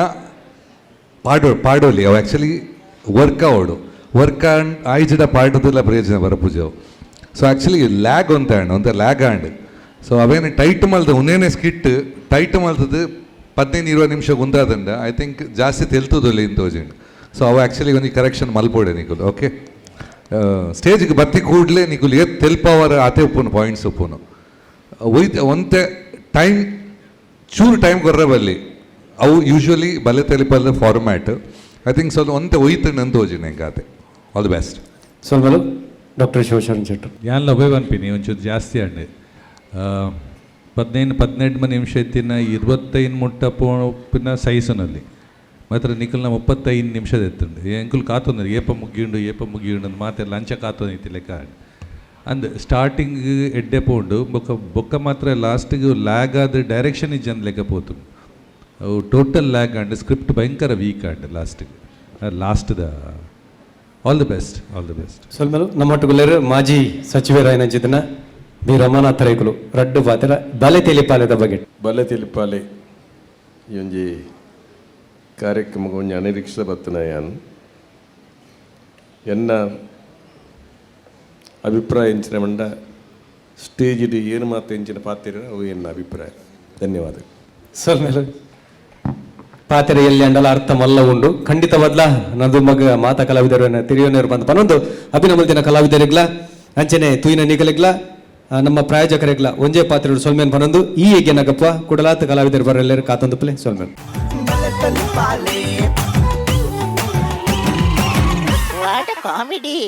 ಪಾಡೋ ಪಾಡೋಲಿ ಅವು ಆ್ಯಕ್ಚುಲಿ ವರ್ಕ್ ಆವಡು ವರ್ಕ್ ಆಂಡ್ ಆಯ್ಜಿಡ ಪಾಡೋದಿಲ್ಲ ಪ್ರಯೋಜನ ಬರಪೂಜೆ ಅವು. ಸೊ ಆ್ಯಕ್ಚುಲಿ ಲ್ಯಾಗ್ ಒಂತ ಆಂಡ್ ಒಂತ ಲ್ಯಾಗ್ ಆಂಡ್ ಸೊ ಅವೇನು ಟೈಟ್ ಮಲ್ದ ಒಂದೇನೆ ಸ್ಕಿಟ್ ಟೈಟ್ ಮಲ್ತದ್ದು 15-20 ನಿಮಿಷ ಗುಂದಾದಂಡ I think ಜಾಸ್ತಿ ತೆಲ್ತದೊಲ್ಲಿ ಇಂತೋಜಿಂಡ್. ಸೊ ಅವು ಆ್ಯಕ್ಚುಲಿ ಒಂದು ಕರೆಕ್ಷನ್ ಮಲ್ಪೋಡೆ ನಿಕುಲು. ಓಕೆ ಸ್ಟೇಜ್ಗೆ ಬತ್ತಿ ಕೂಡಲೇ ನಿಕುಲು ಏತ್ ತೆಲ್ಪವರ ಆತೆ ಉಪ್ಪುನು ಪಾಯಿಂಟ್ಸ್ ಉಪ್ಪುನು ಒಯ್ತ ಒಂತೆ ಟೈಮ್ ಚೂರು ಟೈಮ್ ಕೊರ್ರೆ ಬಲ್ಲಿ ಅವು ಯೂಶ್ವಲಿ ಬಲೆ ತೆಲಿಪಲ್ದ ಫಾರ್ಮ್ಯಾಟ್ I think ಸ್ವಲ್ಪ ಒಂತೆ ಒಯ್ತು ನಂದು ಹೋಜಿನ ಎಂಕಾತೆ. All the best. ಸೊಲ್ಮಲು doctor Shivasharan Shettar. ಯಾನ್ಲ ಉಭಯ ಪನ್ಪಿನಿ ಒಂಚೂರು ಜಾಸ್ತಿ ಅಂಡೆ 15 18 ನಿಮಿಷ ಇತ್ತಿನ 25 ಮುಟ್ಟ ಪೋಪಿನ ಸೈಸುನಲ್ಲಿ ಮಾತ್ರ ನಿಖಲ್ನ 35 ನಿಮಿಷದ ಎತ್ತುಂಡು ಎಂಕುಲು ಕಾತೊಂದು ಏಪ ಮುಗಿಯುಂಡು ಏಪ ಮುಗಿಯುಂಡು ಅಂದ್ ಮಾತೆಲ್ಲ ಲಂಚ ಕಾತೊಂದು ಇತ್ತಿ ಲೆಕ್ಕ ಅಂದ್ ಸ್ಟಾರ್ಟಿಂಗ್ ಎಡ್ಡೆ ಪೋಂಡು ಬೊಕ್ಕ ಬೊಕ್ಕ ಮಾತ್ರ ಲಾಸ್ಟಿಗೆ ಲ್ಯಾಗ್ ಆದ ಡೈರೆಕ್ಷನ್ ಇಜ್ಜಂದ್ ಲೆಕ್ಕ ಪೋತು ಅವು ಟೋಟಲ್ ಲ್ಯಾಗ್ ಆಂಡ್ ಸ್ಕ್ರಿಪ್ಟ್ ಭಯಂಕರ ವೀಕ್ ಆಂಡ್ ಲಾಸ್ಟಿಗೆ last the all the best all the best. ಸೊಲ್ಮಲು ನಮ್ಮೊಟ್ಟುಗುಲ್ಲೇರು ಮಾಜಿ ಸಚಿವರಾಯನಂಚಿತನ ಬಿ ರಮಾನಾಥ ರೈಕುಲು ರಡ್ಡು ಪಾತ್ರ ಬಲೆ ತೆಲಿಪಾಲೆದ ಬಗ್ಗೆ. ಬಲೆ ತೆಲಿಪಾಲೆ ಈ ಒಂಜಿ ಕಾರ್ಯಕ್ರಮ ಒಂಜಿ ಅನಿರೀಕ್ಷಿತ ಬತ್ತನಯಾನ್ ಎನ್ನ ಅಭಿಪ್ರಾಯ ಎಂಚಿನ ಮಂಡ ಸ್ಟೇಜ್ ಏನು ಮಾತು ಎಂಚಿನ ಪಾತ್ರ ಅವು ಎನ್ನ ಅಭಿಪ್ರಾಯ. ಧನ್ಯವಾದ. ಸೊಲ್ಮೆಲು ಪಾತೆರ ಎಲ್ಲಿ ಅಂಡಲ ಅರ್ಥ ಮಲ್ಲ ಉಂಡು. ಖಂಡಿತವಾದ್ಲ ನಂದು ಮಗ ಮಾತಾ ಕಲಾವಿದರು ತಿರಿಯೋನೇರು ಬಂದು ಪನೊಂದು ಅಭಿನಮಲ್ದಿನ ಕಲಾವಿದರಿಗ್ಲ ಅಂಚನೆ ತೂಯಿನ ನಿಗಲಿಗ್ಲ ನಮ್ಮ ಪ್ರಾಯೋಜಕರಿಗ್ಲ ಒಂಜೇ ಪಾತ್ರೆ ಸೊಲ್ಮೇನ್ ಪನೊಂದು ಈ ಯಜ್ಞನಗಪ್ಪ ಕುಡಲಾತ ಕಲಾವಿದರು ಬರಲ್ಲೇರು ಕಾತೊಂದು ಪ್ಲೇ ಸೊಲ್ಮೇನ್. What a comedy!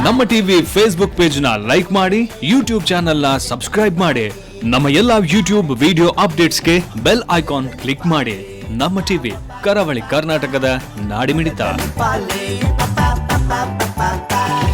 ನಮ್ಮ ಟಿವಿ ಫೇಸ್ಬುಕ್ ಪೇಜ್ ನ ಲೈಕ್ ಮಾಡಿ, ಯೂಟ್ಯೂಬ್ ಚಾನೆಲ್ ನ ಸಬ್ಸ್ಕ್ರೈಬ್ ಮಾಡಿ, ನಮ್ಮ ಎಲ್ಲಾ ಯೂಟ್ಯೂಬ್ ವಿಡಿಯೋ ಅಪ್ಡೇಟ್ಸ್ಗೆ ಬೆಲ್ ಐಕಾನ್ ಕ್ಲಿಕ್ ಮಾಡಿ. ನಮ್ಮ ಟಿವಿ, ಕರಾವಳಿ ಕರ್ನಾಟಕದ ನಾಡಿಮಿಡಿತ. Pa pa pa pa pa.